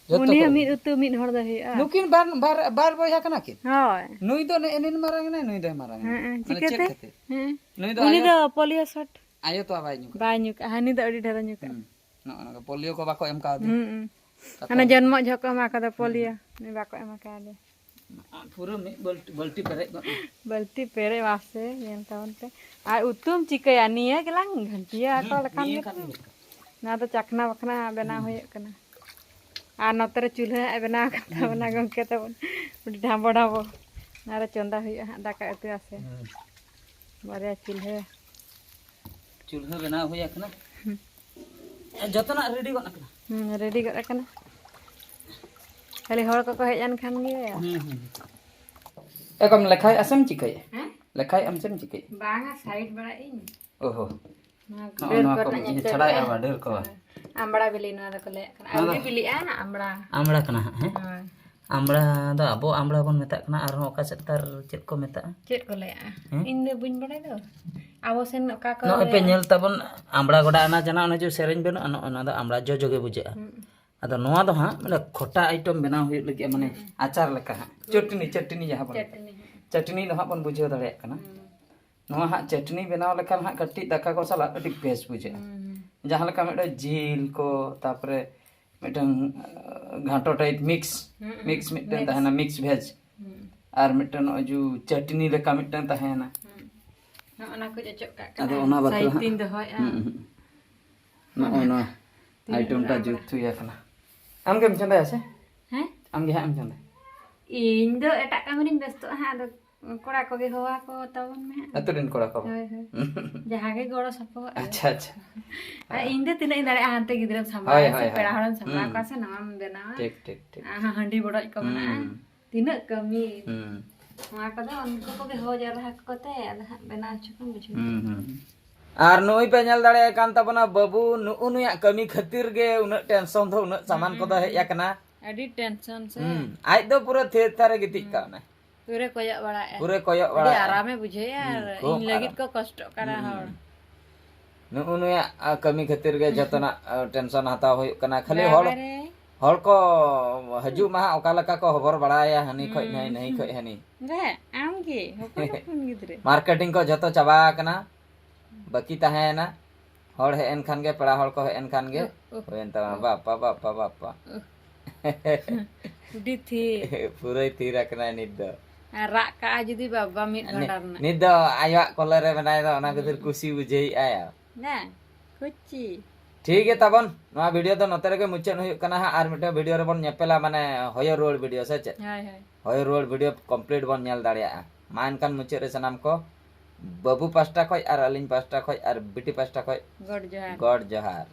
ᱡᱷᱚᱛᱚ ᱩᱱᱤ ᱦᱚᱸ ᱠᱷᱚᱡ ᱢᱤᱫ ᱩᱛᱩ ᱢᱤᱫ ᱦᱚᱲ ᱫᱚ ᱦᱩᱭᱩᱜᱼᱟ᱾ ᱱᱩᱠᱤᱱ ᱵᱟᱨ, ᱵᱟᱨ, ᱵᱟᱨ ᱵᱚᱭᱦᱟ ᱠᱟᱱᱟ ᱠᱤᱱ᱾ ᱦᱳᱭ᱾ ᱱᱩᱭ ᱫᱚ ᱱᱮᱜᱼᱮ ᱱᱤᱱ ᱢᱟᱨᱟᱝ ᱮᱱᱟᱭ, ᱱᱩᱭ ᱫᱚᱭ ᱢᱟᱨᱟᱝ ᱮᱱᱟ᱾ ᱦᱮᱸ, ᱢᱟᱱᱮ ᱪᱮᱫ ᱪᱤᱠᱟᱹᱛᱮ? ᱠᱷᱟᱹᱛᱤᱨ? ᱦᱮᱸ᱾ ᱱᱩᱭ ᱫᱚ ᱩᱱᱤ ᱟᱭᱳ, ᱫᱚ ᱯᱳᱞᱤᱭᱳ ᱥᱚᱴ᱾ ᱟᱭᱳ ᱛᱚᱣᱟ ᱵᱟᱭ ᱧᱩ ᱠᱟᱜᱼᱟ᱾ ᱵᱟᱭ ᱧᱩ ᱠᱟᱜᱼᱟ, ᱦᱟᱹᱱᱤ ᱫᱚ ᱟᱹᱰᱤ ᱰᱷᱮᱨ ᱮ ᱧᱩ ᱠᱟᱜᱼᱟ᱾ ᱦᱩᱸ᱾ ᱱᱚᱜᱼᱚ ᱱᱚᱝᱠᱟ ᱯᱳᱞᱤᱭᱳ ᱠᱚ ᱵᱟᱠᱚ ᱮᱢ ᱠᱟᱣᱫᱮᱭᱟ᱾ ᱦᱩᱸ, ᱦᱩᱸ᱾ ᱠᱟᱛᱷᱟ ᱦᱟᱱᱮ ᱫᱚ ᱡᱚᱱᱢᱚᱜ ᱡᱚᱦᱚᱜ ᱠᱚ ᱮᱢᱟ ᱠᱟᱫᱟ ᱯᱳᱞᱤᱭᱳ, ᱦᱩᱸ᱾ ᱩᱱᱤ ᱵᱟᱠᱚ ᱮᱢ ᱠᱟᱣᱫᱮᱭᱟ᱾ ᱯᱩᱨᱟᱹ ᱢᱤᱫ ᱵᱟᱹᱞᱴᱤ, ᱵᱟᱹᱞᱴᱤ ᱯᱮᱨᱮᱡ ᱜᱚᱫ ᱮᱱᱟ᱾ ᱵᱟᱹᱞᱴᱤ ᱯᱮᱨᱮᱡ ᱢᱟᱥᱮ ᱧᱮᱞ ᱛᱟᱵᱚᱱ ᱯᱮ᱾ ᱟᱨ ᱩᱛᱩᱢ ᱪᱤᱠᱟᱹᱭᱟ? ᱱᱤᱭᱟᱹ ᱜᱮᱞᱟᱝ ᱜᱷᱟᱹᱱᱴᱤᱭᱟ ᱟᱠᱚ ᱦᱩᱸ, ᱞᱮᱠᱷᱟᱱ ᱱᱤᱭᱟᱹ ᱜᱮ ᱠᱷᱟᱱ ᱛᱚ᱾ ᱜᱮ᱾ ᱱᱚᱣᱟ ᱫᱚ ᱪᱟᱠᱷᱱᱟ ᱵᱟᱠᱷᱱᱟ ᱵᱮᱱᱟᱣ ᱦᱩᱸ᱾ ᱦᱩᱭᱩᱜ ᱠᱟᱱᱟ᱾ ᱟᱨ ᱱᱚᱛᱮ ᱨᱮ ᱪᱩᱞᱦᱟᱹ ᱦᱟᱸᱜ ᱮ ᱵᱮᱱᱟᱣ ᱟᱠᱟᱫ ᱦᱩᱸ, ᱛᱟᱵᱚᱱᱟ ᱦᱩᱸ᱾ ᱜᱚᱢᱠᱮ ᱛᱟᱵᱚᱱ᱾ ᱟᱹᱰᱤ ᱰᱷᱟᱢᱵᱚ ᱰᱷᱟᱢᱵᱚ᱾ ᱱᱚᱣᱟ ᱨᱮ ᱪᱚᱸᱫᱟ ᱦᱩᱭᱩᱜᱼᱟ ᱦᱟᱸᱜ ᱫᱟᱠᱟ ᱩᱛᱩ ᱟᱥᱮ᱾ ᱦᱩᱸ᱾ ᱵᱟᱨᱭᱟ ᱪᱩᱞᱦᱟᱹ᱾ ᱪᱩᱞᱦᱟᱹ ᱵᱮᱱᱟᱣ ᱦᱩᱭ ᱟᱠᱟᱱᱟ᱾ ᱦᱩᱸ᱾ ᱡᱚᱛᱚᱱᱟᱜ ᱨᱮᱰᱤ ᱜᱚᱫ ᱟᱠᱟᱱᱟ᱾ ᱦᱩᱸ, ᱨᱮᱰᱤ ᱜᱚᱫ ᱟᱠᱟᱱᱟ᱾ ᱠᱷᱟᱹᱞᱤ ᱦᱚᱲ ᱠᱚᱠᱚ ᱦᱮᱡ ᱮᱱ ᱠᱷᱟᱱ ᱜᱮ᱾ ᱦᱩᱸ, ᱦᱩᱸ᱾ ᱮᱠᱫᱚᱢ ᱞᱮᱠᱷᱟᱭ ᱟᱥᱮᱢ ᱪᱤᱠᱟᱹᱭᱟ? ᱦᱮᱸ? ᱞᱮᱠᱷᱟᱭ ᱟᱢ ᱥᱮᱢ ᱪᱤᱠᱟᱹᱭᱟ? ᱵᱟᱝᱟ, ᱥᱟᱭᱤᱰ ᱵᱟᱲᱟᱭ ᱤᱧ᱾ ᱚᱦᱚ᱾ ᱱᱚᱣᱟ ᱱᱚᱜᱼᱚ ᱰᱟᱹᱨ ᱱᱚᱣᱟ ᱠᱚ ᱠᱚᱨᱮᱱᱟᱜ ᱤᱭᱟᱹ ᱧᱮᱞ ᱪᱷᱟᱲᱟᱭᱮᱜᱼᱟ ᱛᱮ᱾ ᱵᱟ, ᱰᱟᱹᱨ ᱠᱚ ᱵᱟ᱾ ᱦᱳᱭ᱾ ᱟᱢᱵᱲᱟ ᱵᱤᱞᱤ ᱱᱚᱣᱟ ᱫᱚᱠᱚ ᱞᱟᱹᱭᱟᱜ ᱠᱟᱱᱟ᱾ ᱱᱚᱣᱟ ᱫᱚ ᱟᱹᱣᱨᱤ ᱵᱤᱞᱤᱜᱼᱟ ᱱᱟ ᱟᱢᱵᱲᱟ᱾ ᱟᱢᱵᱲᱟ ᱠᱟᱱᱟ ᱦᱟᱸᱜ, ᱦᱮᱸ? ᱦᱳᱭ᱾ ᱟᱢᱵᱲᱟ ᱫᱚ ᱟᱵᱚ ᱟᱢᱵᱲᱟ ᱵᱚᱱ ᱢᱮᱛᱟᱜ ᱠᱟᱱᱟ, ᱟᱨᱦᱚᱸ ᱚᱠᱟ ᱥᱮᱫ ᱛᱟᱨ ᱪᱮᱫ ᱠᱚ ᱢᱮᱛᱟᱜᱼᱟ? ᱪᱮᱫ ᱠᱚ ᱞᱟᱹᱭᱟᱜᱼᱟ? ᱦᱮᱸ? ᱤᱧ ᱫᱚ ᱵᱟᱹᱧ ᱵᱟᱲᱟᱭ ᱫᱚ᱾ ᱟᱵᱚ ᱥᱮᱱ ᱚᱠᱟ ᱠᱚ ᱱᱚᱜᱼᱚᱭ ᱯᱮ ᱞᱟᱹᱭᱟ? ᱧᱮᱞ ᱛᱟᱵᱚᱱ, ᱟᱢᱵᱲᱟ ᱜᱚᱰᱟ ᱟᱱᱟ ᱡᱟᱱᱟ, ᱚᱱᱮ ᱡᱮ ᱥᱮᱨᱮᱧ ᱵᱟᱹᱱᱩᱜᱼᱟ, ᱱᱚᱜᱼᱚ ᱱᱚᱣᱟ ᱫᱚ ᱟᱢᱵᱲᱟ ᱡᱚᱡᱚ ᱜᱮ ᱵᱩᱡᱷᱟᱹᱜᱼᱟ᱾ ᱦᱩᱸ᱾ ᱟᱫᱚ ᱱᱚᱣᱟ ᱫᱚ ᱦᱟᱸᱜ ᱢᱟᱱᱮ ᱠᱷᱚᱴᱟ ᱟᱭᱴᱮᱢ ᱵᱮᱱᱟᱣ ᱦᱩᱭᱩᱜ ᱞᱟᱹᱜᱤᱫ, ᱢᱟᱱᱮ ᱦᱩᱸ᱾ ᱟᱪᱟᱨ ᱞᱮᱠᱟ ᱦᱟᱸᱜ, ᱪᱟᱹᱴᱱᱤ, ᱪᱟᱹᱴᱱᱤ ᱡᱟᱦᱟᱸ ᱵᱚᱱ ᱢᱮᱛᱟᱜᱼᱟ᱾ ᱪᱟᱹᱴᱱᱤ ᱦᱟᱸᱜ᱾ ᱪᱟᱹᱴᱱᱤ ᱫᱚ ᱦᱟᱸᱜ ᱵᱚᱱ ᱵᱩᱡᱷᱟᱹᱣ ᱫᱟᱲᱮᱭᱟᱜ ᱠᱟᱱᱟ᱾ ᱦᱩᱸ᱾ ᱱᱚᱣᱟ ᱦᱟᱸᱜ ᱪᱟᱹᱴᱱᱤ ᱵᱮᱱᱟᱣ ᱞᱮᱠᱷᱟᱱ ᱦᱟᱸᱜ ᱠᱟᱹᱴᱤᱡ ᱫᱟᱠᱟ ᱠᱚ ᱥᱟᱞᱟᱜ ᱟᱹᱰᱤ ᱵᱮᱥ ᱵᱩᱡᱷᱟᱹᱜᱼᱟ᱾ ᱦᱩᱸ᱾ ᱡᱟᱦᱟᱸ ᱞᱮᱠᱟ ᱢᱤᱫᱴᱮᱱ ᱡᱤᱞ ᱠᱚ, ᱛᱟᱨᱯᱚᱨᱮ ᱢᱤᱫᱴᱟᱝ, ᱟᱸ, ᱜᱷᱟᱸᱴᱚ type mix, ᱦᱩᱸ, ᱦᱩᱸ, mix ᱢᱤᱫᱴᱟᱝ mix᱾ ᱛᱟᱦᱮᱱᱟ, mix veg᱾ ᱦᱩᱸ᱾ ᱟᱨ ᱢᱤᱫᱴᱟᱝ ᱱᱚᱜᱼᱚᱭ ᱡᱩ ᱪᱟᱹᱴᱱᱤ ᱞᱮᱠᱟ ᱢᱤᱫᱴᱟᱝ ᱛᱟᱦᱮᱱᱟ᱾ ᱦᱩᱸ᱾ ᱱᱚᱜᱼᱚ ᱱᱟ ᱠᱚ ᱚᱪᱚᱜ ᱠᱟᱜ ᱠᱟᱱᱟ, ᱟᱫᱚ ᱚᱱᱟ ᱵᱟᱠᱷᱨᱟ side ᱦᱟᱸᱜ ᱛᱤᱧ ᱫᱚᱦᱚᱭᱟ᱾ ᱦᱩᱸ, ᱦᱩᱸ᱾ ᱱᱚᱜᱼᱚᱭ ᱱᱚᱣᱟ ᱛᱤᱱᱟᱹᱜ item ᱴᱟ ᱨᱟᱱ ᱡᱩᱛ ᱦᱩᱭ ᱟᱠᱟᱱᱟ᱾ ᱟᱢ ᱜᱮᱢ ᱪᱚᱸᱫᱟᱭᱟ ᱥᱮ? ᱦᱮᱸ? ᱟᱢ ᱜᱮ ᱦᱟᱸᱜ ᱮᱢ ᱪᱚᱸᱫᱟᱭᱟ? ᱤᱧ ᱫᱚ ᱮᱴᱟᱜ ᱠᱟᱹᱢᱤ ᱨᱤᱧ ᱵᱮᱥᱛᱚᱜᱼᱟ ᱦᱟᱸᱜ, ᱟᱫᱚ ᱠᱚᱲᱟ ᱠᱚᱜᱮ ᱦᱚᱦᱚ ᱟᱠᱚ ᱛᱟᱵᱚᱱ ᱢᱮ ᱦᱟᱸᱜ᱾ ᱟᱹᱛᱩ ᱨᱮᱱ ᱠᱚᱲᱟ ᱠᱚ? ᱦᱳᱭ, ᱦᱳᱭ᱾ ᱡᱟᱦᱟᱸ ᱜᱮ ᱜᱚᱲᱚ ᱥᱚᱯᱚᱦᱚᱫ᱾ ᱟᱪᱪᱷᱟ, ᱟᱪᱪᱷᱟ᱾ ᱟᱨ ᱤᱧ ᱫᱚ ᱛᱤᱱᱟᱹᱜ ᱤᱧ ᱫᱟᱲᱮᱭᱟᱜᱼᱟ ᱦᱟᱱᱛᱮ ᱜᱤᱫᱽᱨᱟᱹᱢ ᱥᱟᱢᱵᱲᱟᱣ ᱦᱳᱭ, ᱥᱮ ᱦᱳᱭ, ᱯᱮᱲᱟ ᱦᱳᱭ᱾ ᱦᱚᱲᱮᱢ ᱥᱟᱢᱵᱲᱟᱣ ᱦᱩᱸ᱾ ᱠᱚᱣᱟ ᱥᱮ ᱱᱟᱣᱟᱢ ᱵᱮᱱᱟᱣᱟ᱾ ᱴᱷᱤᱠ, ᱴᱷᱤᱠ, ᱴᱷᱤᱠ᱾ ᱟᱨ ᱦᱟᱺᱰᱤ ᱵᱚᱰᱚᱡ ᱠᱚ ᱦᱩᱸ᱾ ᱢᱮᱱᱟᱜᱼᱟ᱾ ᱛᱤᱱᱟᱹᱜ ᱠᱟᱹᱢᱤ᱾ ᱦᱩᱸ᱾ ᱱᱚᱣᱟ ᱠᱚᱫᱚ ᱩᱱᱠᱩ ᱠᱚᱜᱮ ᱦᱚᱦᱚ ᱡᱟᱣᱨᱟ ᱟᱠᱚ ᱠᱚᱛᱮ ᱟᱫᱚ ᱦᱟᱸᱜ ᱵᱮᱱᱟᱣ ᱦᱚᱪᱚ ᱠᱚᱢ ᱵᱩᱡᱷᱟᱹᱣ᱾ ᱦᱩᱸ, ᱦᱩᱸ᱾ ᱟᱨ ᱱᱩᱭ ᱯᱮ ᱧᱮᱞ ᱫᱟᱲᱮᱭᱟᱭ ᱠᱟᱱ ᱛᱟᱵᱚᱱᱟ ᱵᱟᱹᱵᱩ, ᱱᱩᱜᱼᱩ ᱱᱩᱭᱟᱜ ᱠᱟᱹᱢᱤ ᱠᱷᱟᱹᱛᱤᱨ ᱜᱮ ᱩᱱᱟᱹᱜ tension ᱫᱚ, ᱩᱱᱟᱹᱜ ᱥᱟᱢᱟᱱ ᱦᱩᱸ, ᱠᱚᱫᱚ ᱦᱩᱸ, ᱦᱮᱡ ᱦᱩᱸ᱾ ᱟᱠᱟᱱᱟ᱾ ᱟᱹᱰᱤ ᱴᱮᱱᱥᱚᱱ ᱥᱮ᱾ ᱦᱩᱸ, ᱟᱡ ᱫᱚ ᱯᱩᱨᱟᱹ ᱛᱷᱤᱨ ᱛᱷᱟᱨ ᱮ ᱜᱤᱛᱤᱡ ᱠᱟᱜ ᱠᱟᱱᱟᱭ᱾ ᱯᱩᱨᱟᱹ ᱠᱚᱭᱚᱜ ᱵᱟᱲᱟᱭᱮᱫᱼᱟ᱾ ᱯᱩᱨᱟᱹ ᱠᱚᱭᱚᱜ ᱟᱹᱰᱤ ᱵᱟᱲᱟᱭᱮᱫᱼᱟ᱾ ᱟᱨᱟᱢᱮ ᱵᱩᱡᱷᱟᱹᱣᱮᱫᱼᱟ᱾ ᱟᱨ ᱦᱩᱸ, ᱠᱷᱩᱵ ᱤᱧ ᱞᱟᱹᱜᱤᱫ ᱟᱨᱟᱢ᱾ ᱠᱚ ᱠᱚᱥᱴᱚᱜ ᱠᱟᱱᱟ ᱦᱚᱲ᱾ ᱱᱩᱜᱼᱩ ᱱᱩᱭᱟᱜ ᱟ, ᱠᱟᱹᱢᱤ ᱠᱷᱟᱹᱛᱤᱨ ᱜᱮ ᱡᱚᱛᱚᱱᱟᱜ ᱟ, ᱴᱮᱱᱥᱚᱱ ᱦᱟᱛᱟᱣ ᱦᱩᱭᱩᱜ ᱠᱟᱱᱟ᱾ ᱠᱷᱟᱹᱞᱤ ᱦᱚᱲ ᱵᱟᱵᱟᱨᱮ᱾ ᱦᱚᱲ ᱠᱚ ᱦᱤᱡᱩᱜ ᱢᱟ ᱦᱟᱸᱜ, ᱚᱠᱟ ᱞᱮᱠᱟ ᱠᱚ ᱦᱚᱵᱚᱨ ᱵᱟᱲᱟᱭᱟ, ᱦᱟᱹᱱᱤ ᱠᱷᱚᱡ ᱱᱟᱹᱭ, ᱱᱟᱹᱭ ᱠᱷᱚᱡ ᱦᱟᱹᱱᱤ᱾ ᱵᱟ, ᱟᱢ ᱜᱮ ᱦᱚᱯᱚᱱ ᱦᱚᱯᱚᱱ ᱜᱤᱫᱽᱨᱟᱹ᱾ ᱢᱟᱨᱠᱮᱴᱤᱝ ᱠᱚ ᱡᱚᱛᱚ ᱪᱟᱵᱟ ᱟᱠᱟᱱᱟ, ᱵᱟᱹᱠᱤ ᱛᱟᱦᱮᱸᱭᱮᱱᱟ ᱦᱚᱲ ᱦᱮᱡ ᱮᱱ ᱠᱷᱟᱱ ᱜᱮ, ᱯᱮᱲᱟ ᱦᱚᱲ ᱠᱚ ᱦᱮᱡ ᱮᱱ ᱠᱷᱟᱱ ᱜᱮ ᱩᱦ, ᱩᱦ, ᱦᱩᱭᱮᱱ ᱛᱟᱢᱟ᱾ ᱵᱟᱯᱟ, ᱵᱟᱯᱟ, ᱵᱟᱯᱟ᱾ ᱟᱹᱰᱤ ᱛᱷᱤᱨ᱾ ᱯᱩᱨᱟᱹᱭ ᱛᱷᱤᱨ ᱟᱠᱟᱱᱟᱭ ᱱᱤᱛ ᱫᱚ᱾ ᱟᱨ ᱨᱟᱜ ᱠᱟᱜᱼᱟ ᱡᱩᱫᱤ ᱵᱟᱵᱟ ᱢᱤᱫ ᱵᱷᱟᱸᱰᱟᱨ ᱨᱮᱱᱟᱜ᱾ ᱱᱤᱛ ᱫᱚ ᱟᱭᱳᱣᱟᱜ ᱠᱚᱞᱮ ᱨᱮ ᱢᱮᱱᱟᱭ ᱫᱚ, ᱚᱱᱟ ᱠᱷᱟᱹᱛᱤᱨ ᱠᱩᱥᱤ ᱵᱩᱡᱷᱟᱹᱣᱮᱫᱼᱟᱭ᱾ ᱱᱟ, ᱠᱩᱪᱤ᱾ ᱴᱷᱤᱠ ᱜᱮ ᱛᱟᱵᱚᱱ, ᱱᱚᱣᱟ ᱵᱷᱤᱰᱤᱭᱳ ᱫᱚ ᱱᱚᱛᱮ ᱨᱮᱜᱮ ᱢᱩᱪᱟᱹᱫ ᱦᱩᱭᱩᱜ ᱠᱟᱱᱟ ᱦᱟᱸᱜ᱾ ᱟᱨ ᱢᱤᱫᱴᱮᱱ ᱵᱷᱤᱰᱤᱭᱳ ᱨᱮᱵᱚᱱ ᱧᱮᱯᱮᱞᱟ, ᱢᱟᱱᱮ ᱦᱚᱭᱚ ᱨᱩᱣᱟᱹᱲ ᱵᱷᱤᱰᱤᱭᱳ ᱥᱮ ᱪᱮᱫ? ᱦᱳᱭ, ᱦᱳᱭ᱾ ᱦᱚᱭᱚ ᱨᱩᱣᱟᱹᱲ ᱵᱷᱤᱰᱤᱭᱳ ᱠᱚᱢᱯᱞᱤᱴ ᱵᱚᱱ ᱧᱮᱞ ᱫᱟᱲᱮᱭᱟᱜᱼᱟ᱾ ᱢᱟ ᱮᱱᱠᱷᱟᱱ ᱢᱩᱪᱟᱹᱫ ᱨᱮ ᱥᱟᱱᱟᱢ ᱠᱚ ᱵᱟᱹᱵᱩ ᱯᱟᱥᱴᱟ ᱠᱷᱚᱡ ᱟᱨ ᱟᱹᱞᱤᱧ ᱯᱟᱥᱴᱟ ᱠᱷᱚᱡ ᱟᱨ ᱵᱤᱴᱤ ᱯᱟᱥᱴᱟ ᱠᱷᱚᱡ ᱜᱚᱰ ᱡᱚᱦᱟᱨ᱾ ᱜᱚᱰ ᱡᱚᱦᱟᱨ᱾